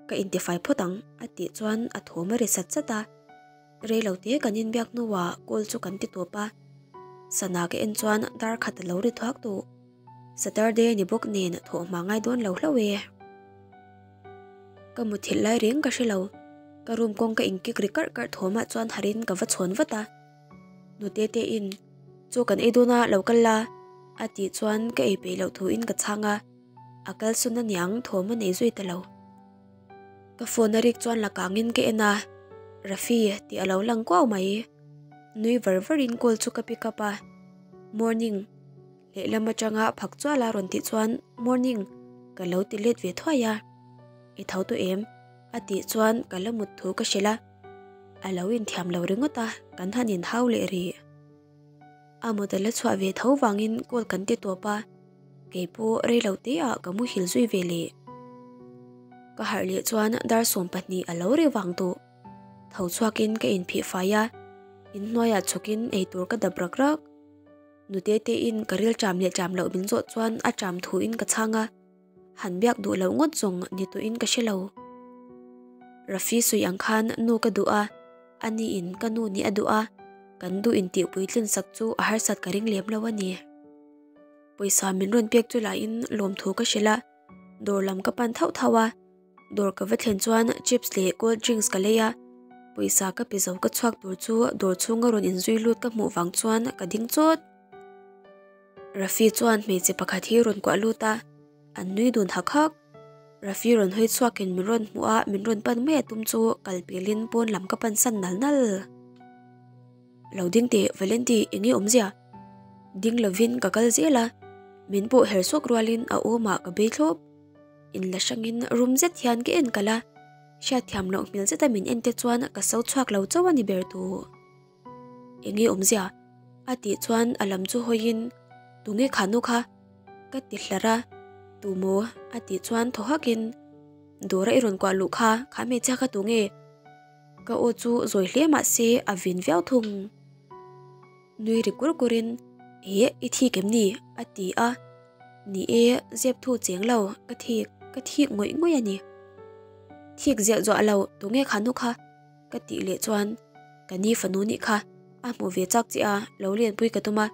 ka intifai phawt ang a tih chuan a thawm a ri sat sat a. Rei lo te kan inbiak hnuah call chu kan ti tawp a, sana ka en chuan dar khat a lo ri thuak tawh. Saturday a ni bawk nen thawh hma ngai dawn lo hlauh e. Ka muthilh lai reng ka hre lo, ka room kawng ka inkik ri karh karh thawmah chuan harin ka va chhawn vat a. Nute te in Chaw kan ei dawn a lo kal la a tih chuan ka ei peih loh thu in ka chhang a, a kal sawn aniang thawm a nei zui ta lo. Ka phone a rik chuan la kangin ka en a, Rafi tih a lo lang kuau mai. Nui var var in call chu ka pick up a, Morning lehlam atanga phak chuala rawn tih chuan Morning ka lo ti let ve thuai a, I tho tawh em? A tih chuan ka la mut thu ka hrilh a, a lo inthiam lo ringawt a, kan han inhau leh rih. A mut a la chhuah ve tho vangin call kan ti tawp a, kei pawh rei lo te ah ka muhil zui ve leh. Ka harh leh chuan dar 12 a lo ri vang tawh. Tho chhuakin ka inphih fai a, inhnuaiah chhawkin eitur ka dap rak rak. Nute tein ka ril ṭam leh ṭam loh min zawh chuan a ṭam thuin ka chhang a, han biak duh loh ngawt zawng ni tawhin ka hre lo. Rafi sawi ang khan nu ka duh a, aniin ka nu nih a duh a, kan duh intih puitlin sak chu a harsat ka ring lem lo a ni. Pawisa min rawn pek chu lahin lawmthu ka hrilh a, dawr lam ka pan thauh thauh a, Dawr ka va thlen chuan chips leh cold drinks ka lei a, pawisa ka pe zo ka chhuak tur chu dawr chhunga rawn inzui lut ka hmuh vang chuan ka ding chawt. Rafi chuan hmeichhe pakhat hi rawn kuah lut a, an nui dun hak hak. Rafi rawn hawi chhuakin min rawn hmuh a, min rawn pan mai a tum chu kal pelin pawn lam ka pansan nal nal. Lo ding teh Valenti eng nge awmzia? Ding lovin ka kal zel a, min pawh her sawk rualin a awmah ka bei thlawp. In la hrangin rum zet hian ka en kalh a, hriatthiam loh hmel zeta min en te chuan ka so chhuak lo chauh a ni ber tu. Eng nge awmzia? A tih chuan a lam chu hawiin Tunge kha nu kha? Ka ti hlar a, Tu maw? A tih chuan thaw hakin Dawra i rawn kuah luh kha, kha hmeichhia kha tunge? Ka aw chu zawi hle mah se a vin viau thung. Nui ri kur kurin, Eh, i thik em ni? a ti a. Ni e, zep thu cheng lo, ka thik, ka thik ngawih ngawih a ni. Thik ziah zuah lo, tunge kha nu kha? Ka tih leh chuan, Ka ni fanu nih kha, a hmu ve chak che a, lo lenpui ka tum a,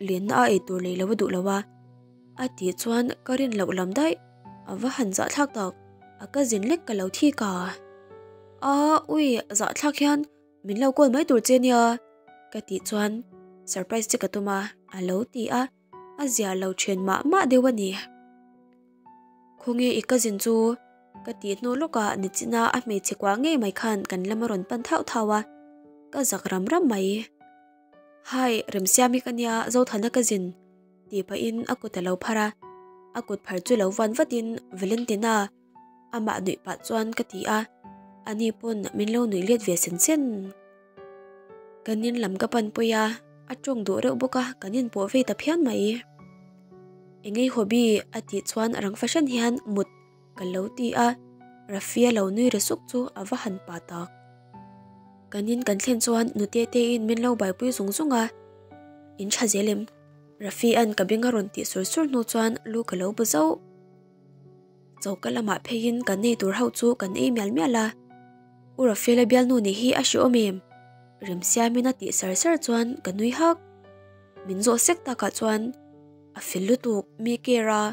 lenna a ei tur lei lo a duh lo a. A tih chuan ka rin loh lam daih, a va han zahthlak tak, a ka zin lek ka lo thik a. A, ui, zahthlak hian min lo call mai tur che nia, ka tih chuan surprise che ka tum a, a lo ti a, a zia lo then mah mah deuh a ni. Khawnge i cousin chu? Ka tih hnu lawkah nichina a hmeichhe kuah ngei mai khan kan lam a rawn pan thauh thauh a, ka zak ram ram mai. Hi, Remsiami ka nia, Zothana ka zin, tih pahin a kut a lo phar a, a kut phar chu lo vuan vatin Valentina amah nuih pah chuan ka ti a, ani pawn min lo nuih let ve sen sen. Kan in lam ka pan pawih a, a tawng duh reuh bawk a, kan inpawh vei ta phian mai. Engei hobby a tih chuan rang fahran hian mut Ka lo ti a, Rafia lo nui ri suk chu a va han pa tak. Kan in kan thlen chuan nute tein min lo baipui zung zung a, In tha zel em? Rafia'n ka beng a rawn tih sur sur hnu chuan lu ka lo bu zauh. Choka lamah pheiin kan nei tur ho chu kan ei mial mial a, U Rafela bialnu nih hi a hre awm em? Remsiamin a tih sar sar chuan ka nui hak. Min zawh sek takah chuan a fel lutuk mi care a,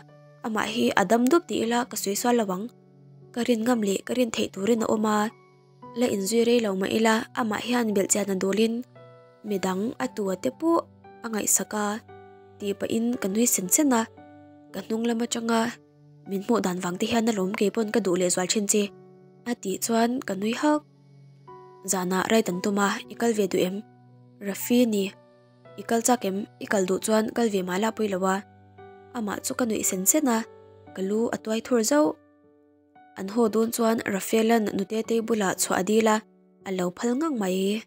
amah hi a dam dup ti ila ka sawi sual lo ang. Ka rin ngam leh ka rin theih turin a awm a, la inzui rei lo mah ila amah hian belhchian a dawlin midang a tu a te pawh a ngaihsak a tih pahin ka nui sen sen a, ka hnung lam atanga min hmuh dan vang te hian alawm kei pawn ka duh leh zual thin che a tih chuan ka nui hak. Zanah ride an tum a, i kal ve duh em? Rafi ni. I kal chak em? I kal duh chuan kal ve mah la pui lo a. Amah chu ka nuih sen sen a, ka lu a tuai thur zauh. An haw dawn chuan Rafaela'n Nutetei bulah chhuah a dil a, a lo phal ngang mai.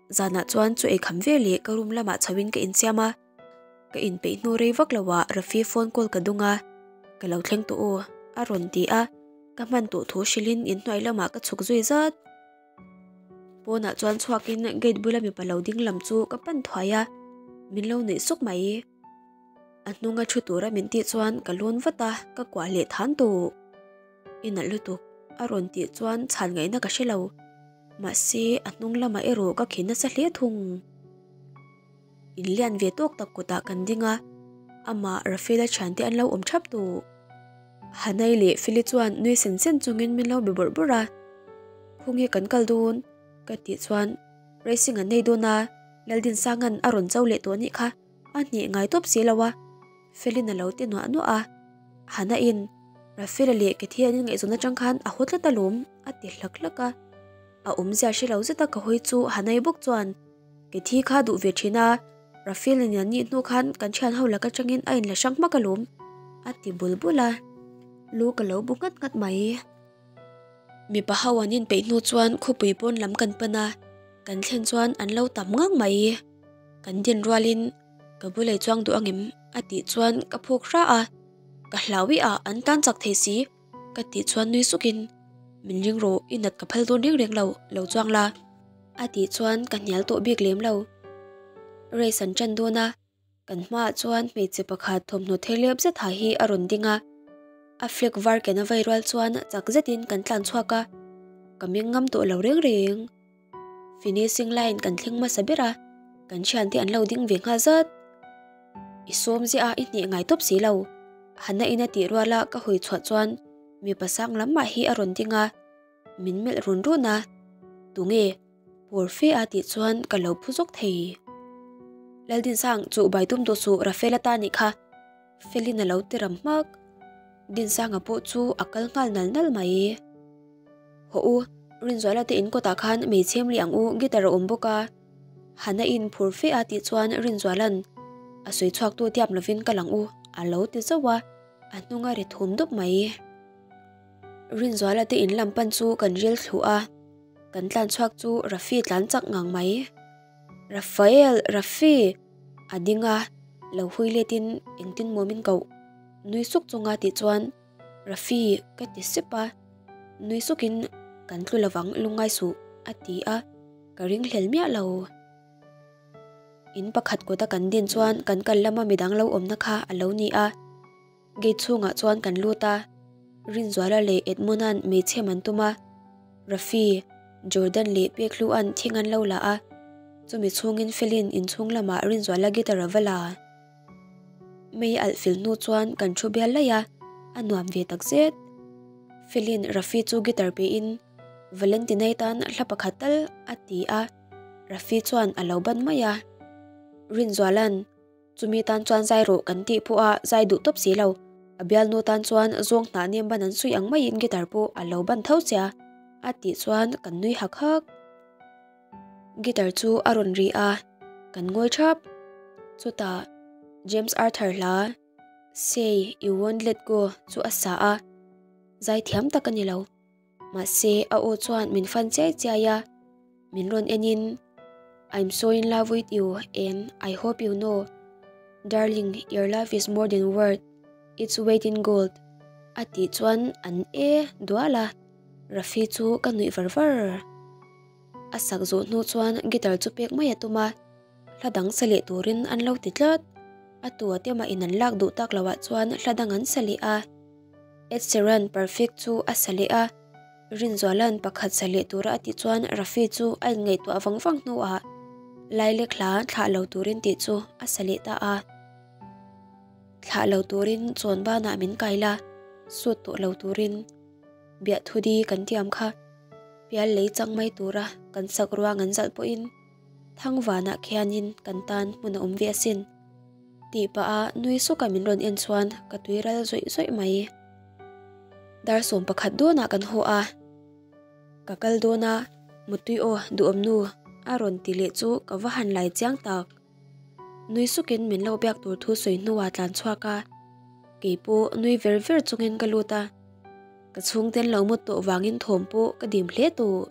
Zanah chuan chu eikham ve leh ka room lamah chhoin ka insiam a, ka inpeih hnu rei vak loah Rafi phone call ka dung a, Ka lo thleng tawh aw, a rawn ti a, ka hman tawh thu hrilhin inhnuai lamah ka chhuk zui zat. Pawnah chuan chhuakin gate bula mipa lo ding lam chu ka pan thuai a, min lo nuih suk mai. A hnunga thu tura min tih chuan ka lawn vat a, ka kuah leh than tawh. I nalh lutuk, a rawn tih chuan chhan ngaihna ka hre lo. Mahse, a hnung lamah erawh ka khin nasa hle thung. In lian ve tawk tak kutah kan ding a, amah Rafaela thiante an lo awm thap tawh. Hanai leh Feli chuan nui sen sen chungin min lo be bawrh bawrh a, Khawnge kan kal dawn? ka tih chuan Racing an nei dawn a, Laldinsanga'n a rawn cho leh tawh anih kha, a hneh ngai tawp si lo a, Feli'n a lo ti nuah nuah a. Hanain, Rafaela leh Kathy an inngaihzawn atang khan a haw tlat alawm, a ti hlak hlak a. A awmzia hre lo zeta ka hawi chu Hanai bawk chuan, Ke thi kha duh ve thin a, Rafael in an nih hnu khan kan thian ho lak atangin a inla hrang hmak alawm, a ti bul bul a, lu ka lo bu nghat nghat mai. Mipa ho an inpeih hnu chuan khawpui pawn lam kan pan a, kan thlen chuan an lo tam ngang mai. Kan din rualin ka bulei chuang duh angem a tih chuan ka phuk hra a, ka hlaui a an tan chak thei si ka tih chuan nui sukin min ring rawh i nat ka phal dawn reng reng lo, lo chuang la a tih chuan ka hnial tawh bik lem lo. Race an tan dawn a. Kan hmaah chuan hmeichhe pakhat thawmhnaw thelep zet ha hi a rawn ding a, a flag var ken a vai rual chuan chak zetin kan tlan chhuak a, ka meng ngam tawh lo reng reng. Finishing line kan thleng hmasa ber a, kan thiante an lo ding ve nghal zat. I sawm ziah a i hneh ngai tawp si lo, Hannah in a tih ruala ka hawi chhuah chuan mipa sang lam mah hi a rawn ding a, min melh run run a, Tunge? Pawr fe a tih chuan ka lo phu zawk thei. Laldinsang chu bai tum duh suh Rafaela ta nih kha. Felin a lo ti ram hmak. Dinsanga pawh chu a kal nghal nal nal mai. Hawh u, Rinzuala te in kawtah khan hmeichhem leh ang u guitar a awm bawk a. Hana in phur fe a tih chuan Rinzuala'n a sawi chhuak tu tiam lovin kal ang u a lo ti zauh a, a hnung a ri thum dup mai. Rinzuala te in lam pan chu kan ril thluh a. Kan tlan chhuak chu Rafi tlan chak ngang mai. Rafael, Rafi! A ding a, lo hui letin engtin maw min koh? Nui suk chunga tih chuan Rafi ka ti sep a, nui sukin kan tlu lovang lungngai suh a ti a, ka ringhlel miah lo. In pakhat kawta kan din chuan kan kal lama midang lo awmna kha a lo ni a. Gate chhungah chuan kan lut a, Rinzuala leh Edmund-a'n hmeichhem an tum a, Rafi, Jordan leh Pekhlu-a'n thing an lo la a, chumi chhungin Felin inchhung lamah Rinzuala guitar a va la. Mei alh fil hnu chuan kan thu bial laih a, a nuam ve takzet. Felin Rafi chu guitar pein Valentinai tan hla pakhat tal a ti a, Rafi chuan a lo ban mai a. Rinzuala'n Chumi tan chuan zai rawh kan tih pawh a zai duh tawp si lo. A bialnu tan chuan zawng hnah nem ban an suih ang maiin guitar pawh a lo ban tho sia a tih chuan kan nui hak hak. Guitar chu a rawn ri a, kan ngawi thap. Chutah James Arthur hla Say You Won't Let Go chu a sa a, zai thiam tak a ni lo. Mahse a aw chuan min fan chiai chiai a, min rawn enin I'm so in love with you and I hope you know Darling, your love is more than worth its weight in gold a tih chuan an e dual a, Rafi chu ka nuih var var. A sak zawh hnu chuan guitar chu pek mai a tum a, hla dang sa leh turin an lo ti tlat. A tu a te mah in an lak duh tak loh ah chuan hla dang an sa leh a. Ed Sheeran Perfect chu a sa leh a, Rinzuala'n pakhat sa leh tura a tih chuan Rafi chu a inngaihtuah vang vang hnuah Lailek hla thlah lo turin tih chu a sa leh ta a. Thlah lo turin chawn banah min kai la, sut tawh lo turin biahthudi kan tiam kha pial lei chang mai tura kan sak ruang an zalh pawhin Thangvanah khianin kan tan hmun a awm ve asin. Tih pah a nui suk a min rawn en chuan ka tui ral zawih zawih mai. Dar 11 dawnah kan haw a, ka kal dawn a, Mutui aw duhawm nu a rawn ti leh chu ka va han lai chiang tak. Nui sukin min lo biak tur thu sawi hnuah tlan chhuak a, kei pawh nui ver ver chungin ka lut a, ka chhungten lo mut tawh vangin thawm pawh ka dim hle tawh.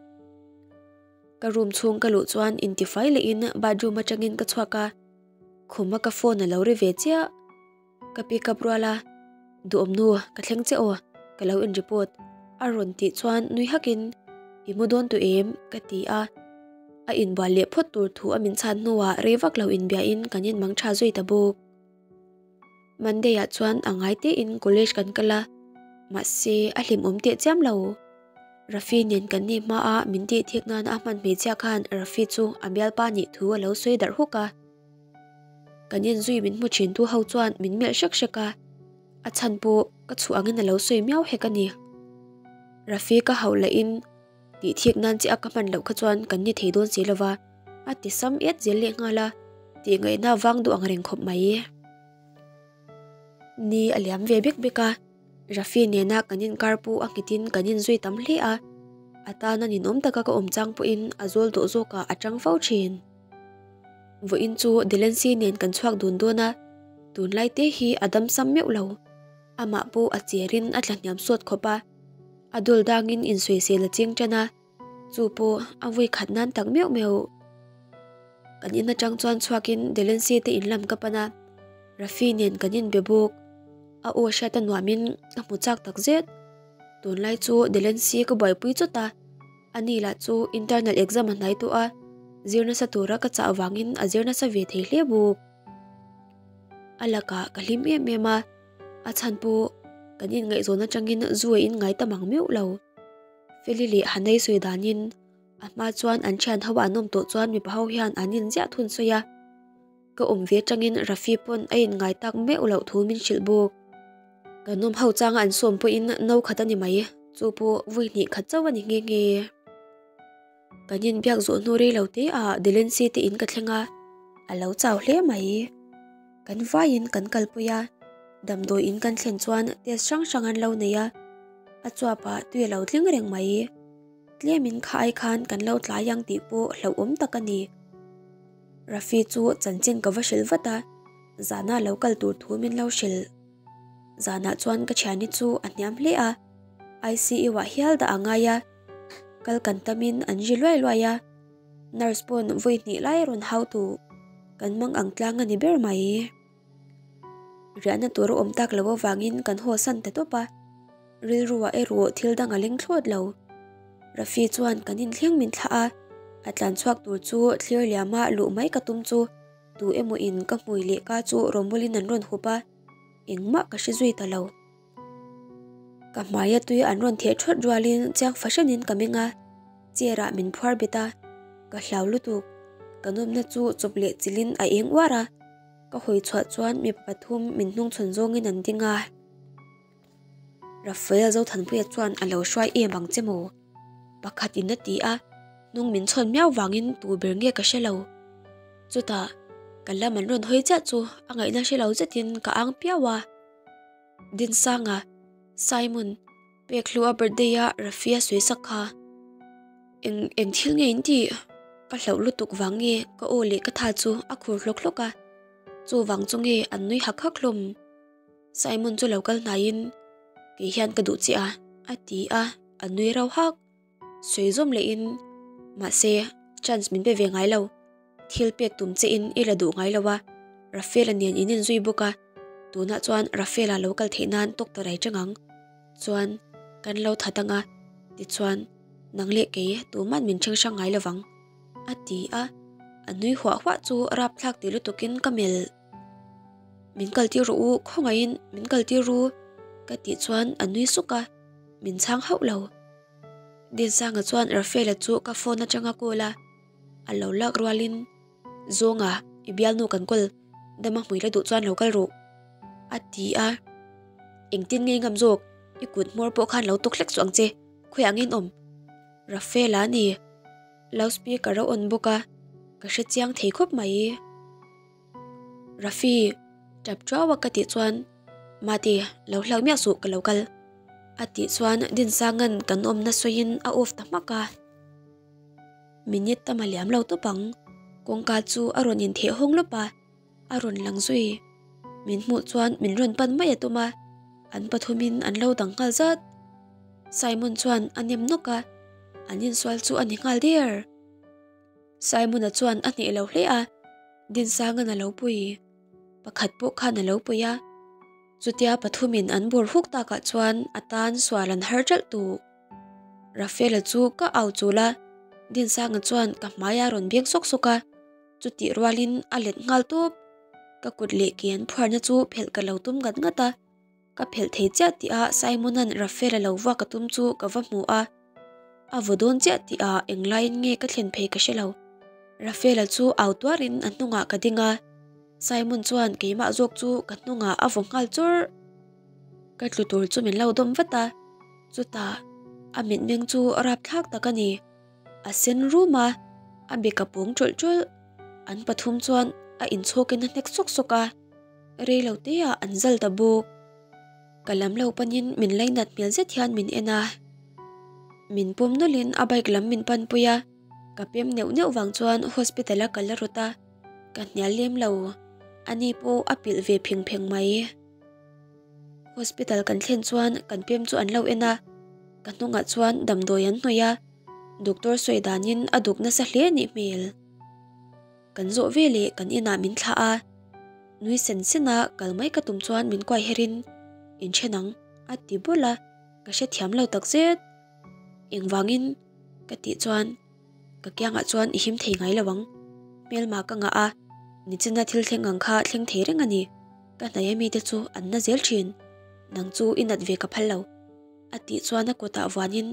Ka room chhung ka luh chuan intifai lehin bathroom atangin ka chhuak a, Khuma ka phone a lo ri ve chiah. Ka pick up rual a, Duhawm nu, ka thleng che aw, ka lo in report a rawn tih chuan nui hakin, I mu dawn tawh em? ka ti a. A inbual leh phawt tur thu a min chhan hnuah rei vak lo inbiahin kan inmang tha zui ta bawk. Monday ah chuan a ngai tein college kan kal a, mahse a hlimawm teh chiam lo. Rafi nen kan nih hmaa min tih thik nan a hman hmeichhia khan Rafi chu a bialpa nih thu a lo sawi darh huk a. Kan inzui min hmu thin tu ho chuan min melh hrek hrek a, a chhan pawh ka chhuah angin a lo sawi miau hek a ni. Rafi ka hauh lahin tih thik nan che a ka hman loh kha chuan kan ni thei dawn si lova a ti sam et zel leh nghal a, tih ngaihna vang duh ang reng khawp mai. Ni a liam ve bek bek a. Rafi nena kan inkar pawh a nghetin kan inzui tam hle a, a tana ninawm taka ka awm chang pawhin a zawl dawh zawkah a tang fo thin. Vawiin chu Delancy nen kan chhuak dun dawn a, tunlai te hi a damsam meuh lo. Amah pawh a cherin a tlahniam sawt khawp a. A dul dangin insawisel a ching tan a, chu pawh a vui khat nan tak meuh meuh. Kan in atang chuan chhuakin Delency te in lam ka pan a, Rafi nen kan inbe bawk. A aw hriat a nuamin ka hmu chak tak zet. Tunlai chu Delency ka buaipui chawt a, ani lah chu internal exam a hnai tawh a, zir nasa tura ka chah avangin a zir nasa ve thei hle bawk. A lakah ka hlim em em a, a chhan pawh kan inngaihzawn atangin zu a inngai ta mang meuh lo. Feli leh Hanei sawi danin a hma chuan an thian ho an awm tawh chuan mipa ho hian an inziah thun sawi a. Ka awm ve atangin Rafi pawn a inngai tak meuh loh thu min hrilh bawk. Kan awm ho changa an sawm pawhin no khat a ni mai, chu pawh vui hnih khat chauh a ni nghe nghe. Kan inbiak zawh hnu rei lo te ah Delency te in ka thleng a, a lo chau hle mai. Kan vaiin kan kalpui a, damdawi in kan thlen chuan test hrang hrang an lo nei a, a chuap ah tui a lo tling reng mai. Tlemin kha ai khan kan lo tlai ang tih pawh hlauhawm tak a ni. Rafi chu chanchin ka va hrilh vat a, zana lo kal tur thu min lo hrilh. Zanah chuan ka thiani chu a hniam hle a, ICU ah hial dah a ngai a, kal kan tamin an ri luai luai a, nurse pawn vawi hnih lai a rawn hau tu kan mang ang tlang a ni ber mai. Riahna tur a awm tak loh avangin kan haw san ta tawp a, rilru ah erawh thil dang a leng thlawt lo. Rafi chuan kan inthleng min thlah a, a tlan chhuak tur chu thlir liama luh mai ka tum chu tu emaw in ka hmui leh ka chu rawmawlin an rawn hup a, engmah ka hre zui ta lo. Ka hmaia tui an rawn theh thawt rualin chiang fahranin ka meng a, chair ah min phuar bet a, ka hlau lutuk, ka nawmna chu chawp leh chilhin a eng uar a, ka hawi chhuah chuan mipa pathum min hnungchhawn zawngin an ding a. Rafael Zothanpuia chuan a lo hruai em ang che maw? Pakhatin a ti a, hnung min chhawn miau vangin tu ber nge ka hre lo. Chutah, ka lam an rawn hawi chiah chu a ngaihna hre lo zetin ka ang piau a. Dinsanga, Simon, Pekhlua birthday a Rafia sawi sak kha. Eng eng thil nge in tih? Ka hlauh lutuk vang nge ka aw leh ka tha chu a khur hlawk hlawk a. Chuvang chu nge an nui hak hak hlawm. Simon chu lo kal hnaiin, Kei hian ka duh che a, a ti a, a nui rauh hak. Sawi zawm lehin, Mahse, chance min pe ve ngai lo. Thil pek tum che in i la duh ngai lo a, Rafaela nen in inzui bawk a, tunah chuan Rafaela lo kal theih nan tawk ta rai chang ang. Chuan, kan lo that ang a, tichuan, nang leh kei tuman min ṭheng hrang ngai lo vang, a ti a, a nui huah huah chu rapthlak ti lutukin ka melh. Min kal tir rawh u, khawngaihin min kal tir ru, ka tih chuan a nui suk a, min chhang hauh lo. Dinsanga chuan Rafaela chu ka phone atanga call a, a lo lak rualin, Zawnga, i bialnu kan kawl, dama hmui la duh chuan lo kal rawh, a ti a. Engtin nge i ngam zawk, i kut hmawr pawh khan lo tuk hlek suh ang che, khawiah nge in awm? Rafaela a ni. Loudspeaker a on bawk a, ka hrechiang thei khawp mai. Rafi, tap ṭuau a ka tih chuan, Mate, lo hlauh miah suh ka lo kal. A tih chuan Dinsanga'n kan awmna sawiin a off ta hmak a. Minute tam a liam lo tawp ang, kawngka chu a rawn intheh hawng lawp a, a rawn lang zui. Min hmuh chuan min rawn pan mai a tum a, an pathumin an lo dang nghal zat. Simon chuan a nem nawk a, an insual chu a ni nghal der. Simon-a chuan a hneh lo hle a, Dinsanga'n a lo pui. Pakhat pawh khan a lo pui a. Chutia pathumin an bawr huk takah chuan a tan sual an har ṭalh tu. Rafaela chu ka au chul a, Dinsanga chuan ka hmai a rawn beng sawk sawk a, chutih rualin a let nghal tawp. Ka kut leh ke an phuarna chu phelh ka lo tum ngat ngat a. Ka phelh thei chiah tih ah Simon-a'n Rafael-a lo vuak a tum chu ka va hmu a. A vaw dawn chiah tih ah englaiin nge ka thlen phei ka hre lo. Rafael-a chu au tuarin a hnungah ka ding a, Simon chuan keimah zawk chu ka hnungah a vaw nghal chawrh. Ka tlu tur chu min lo dawm vat a, chutah a mitmeng chu rapthlak tak a ni. A sen rum a, a bek a pawng ṭawlh ṭawlh. An pathum chuan a inchhawkin a hnek sawk sawk a. Rei lo te ah an zal ta bawk. Ka lam lo panin min lainat hmel zet hian min en a. Min pawm nawlhin a bike lam min panpui a, ka pem neuh neuh vang chuan hospital a kal a rawt a, ka hnial lem lo. Ani pawh a pilh ve pheng pheng mai. Hospital kan thlen chuan kan pem chu an lo en a. Ka hnungah chuan damdawi an hnawih a, doctor sawi danin a duk nasa hle a nih hmel. Kan zawh ve leh kan inah min thlah a, nui sen sen a kal mai ka tum chuan min kuai her in, Inthen ang, a ti bul a, ka hrethiam lo takzet. Engvangin? ka tih chuan ka kiangah chuan i him thei ngai lo ang. Hmelma ka ngah a, nichina thil thleng ang kha thleng thei reng a ni. Ka hnaih ami te chu an na zel thin, nang chu i nat ve ka phal lo. A tih chuan a kutah vuanin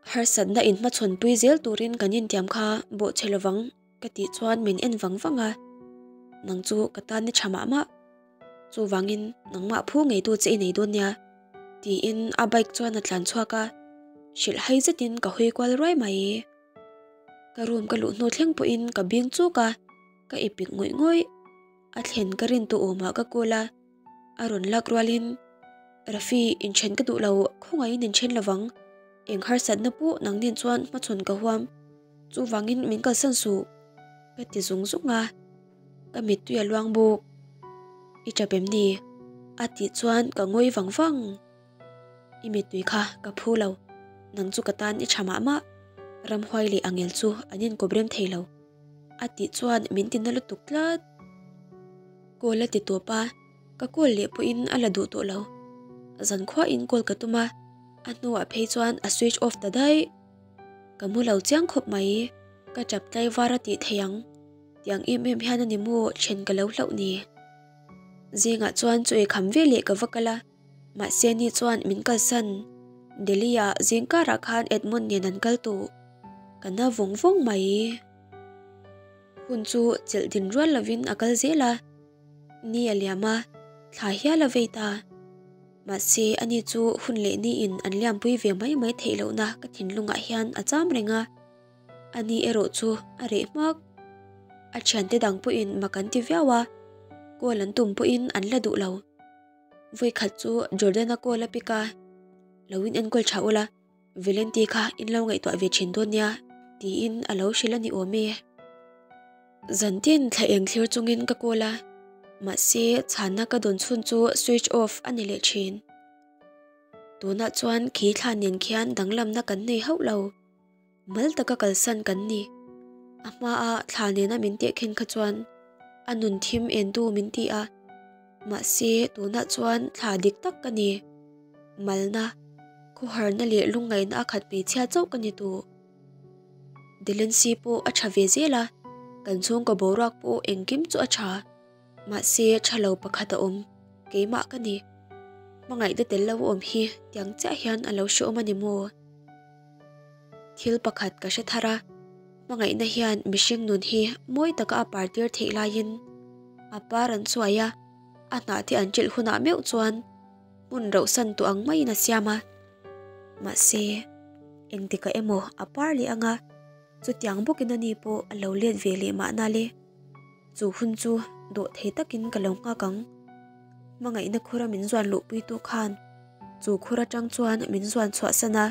harsatna inhmachhawn pui zel turin kan intiam kha bawhchhe lovang ka tih chuan min en vang vang a, nang chu ka tan i tha mah mah. Chuvangin nangmah phu ngeitu che i nei dawn nia tiin a bike chuan a tlan chhuak a, hrilh hai zetin ka hawi kual ruai mai. Ka room ka luh hnu thleng pawhin ka bing chuk a, ka ipik ngawih ngawih. A thlen ka rin tu awmah ka call a, a rawn lak rualin Rafi inthen ka duh lo, khawngaihin inthen lovang, eng harsatna pawh nangnin chuan hmachhawn ka huam, chuvangin min kalsan suh ka ti zung zung a. Ka mittui a luang bawk. I tap em ni? A tih chuan ka ngawi vang vang. I mittui kha ka phu lo, nang chu ka tan i tha mah mah. Ramhuai leh Angel chu an inkawp rem thei lo. A tih chuan min ti na lutuk tlat. Call a ti tawp a, ka call leh pawhin a la duh tawh lo. Zankhuain call ka tum a, a hnuah phei chuan a switch off ta daih. Ka mu lo chiang khawp mai, ka tap tlaivar a tih thei ang. Tiang em em hian a ni maw then ka lo hlauh ni. Zingah chuan chu ei kham ve leh ka va kal a, mahse ni chuan min kalsan. Delhi ah zing karah khan Edmund nen an kal tawh. Ka na vawng vawng mai. Hun chu chelh din rual lovin a kal zel a, ni a liam a, thla hial a vei ta. Mahse ani chu hun leh ni in an liampui ve mai mai theih lohna ka thinlungah hian a cham reng a. Ani erawh chu a reh hmak. A thiante dang pawhin mak an ti viau a, call an tum pawhin an la duh lo. Vawikhat chu Jordan-a call a pick a, Lo in enkawl tha ula, Valenti kha in lo ngaihtuah ve thin dawn nia, tiin a lo hrilh a ni awm e. Zantin thla eng thlir chungin ka call a, mahse chhanna ka dawn chhun chu switch off a ni leh thin. Tunah chuan khi thla nen khian danglamna kan nei hauh lo. Mal taka kalsan kan ni. A hmaa thla nena min tehkhin kha chuan a nun thim entu min ti a, mahse tunah chuan thla dik tak ka ni. Malna, khawharna leh lungngaihna a khat hmeichhia chauh ka ni tawh. Delency pawh a tha ve zel a, kan chhungkaw boruak pawh engkim chu a tha. Mahse tha lo pakhat a awm, keimah ka ni. Hmangaihna tel lo awm hi tiang chiah hian a lo hrehawm a ni maw? Thil pakhat ka hre thar a, hmangaihna hian mihring nun hi mawi taka a par tir theih laiin a par an chuai a, a hnah te an ṭilh hunah meuh chuan hmun rauhsan tawh ang maiin a siam a. Mahse, engtikah emaw a par leh anga chutiang bawkin ani pawh a lo let ve leh mahna le. Chu hun chu dawh thei takin ka lo nghak ang. Hmangaihna khura min zuan luhpuitu khan chu khur atang chuan min zuan chhuahsan a.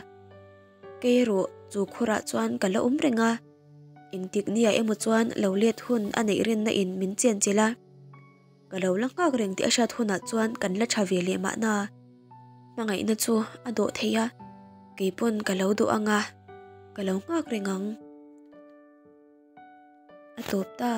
Kei erawh chu khurah chuan ka la awm reng a. Engtik nia emaw chuan lo let hun a neih rinna in min chenchilh a. Ka lo la nghak reng tih a hriat hunah chuan kan la tha ve leh mahna. Hmangaihna chu a dawh thei a, keipawn ka lo dawh ang a, ka lo nghak reng ang. A tawp ta.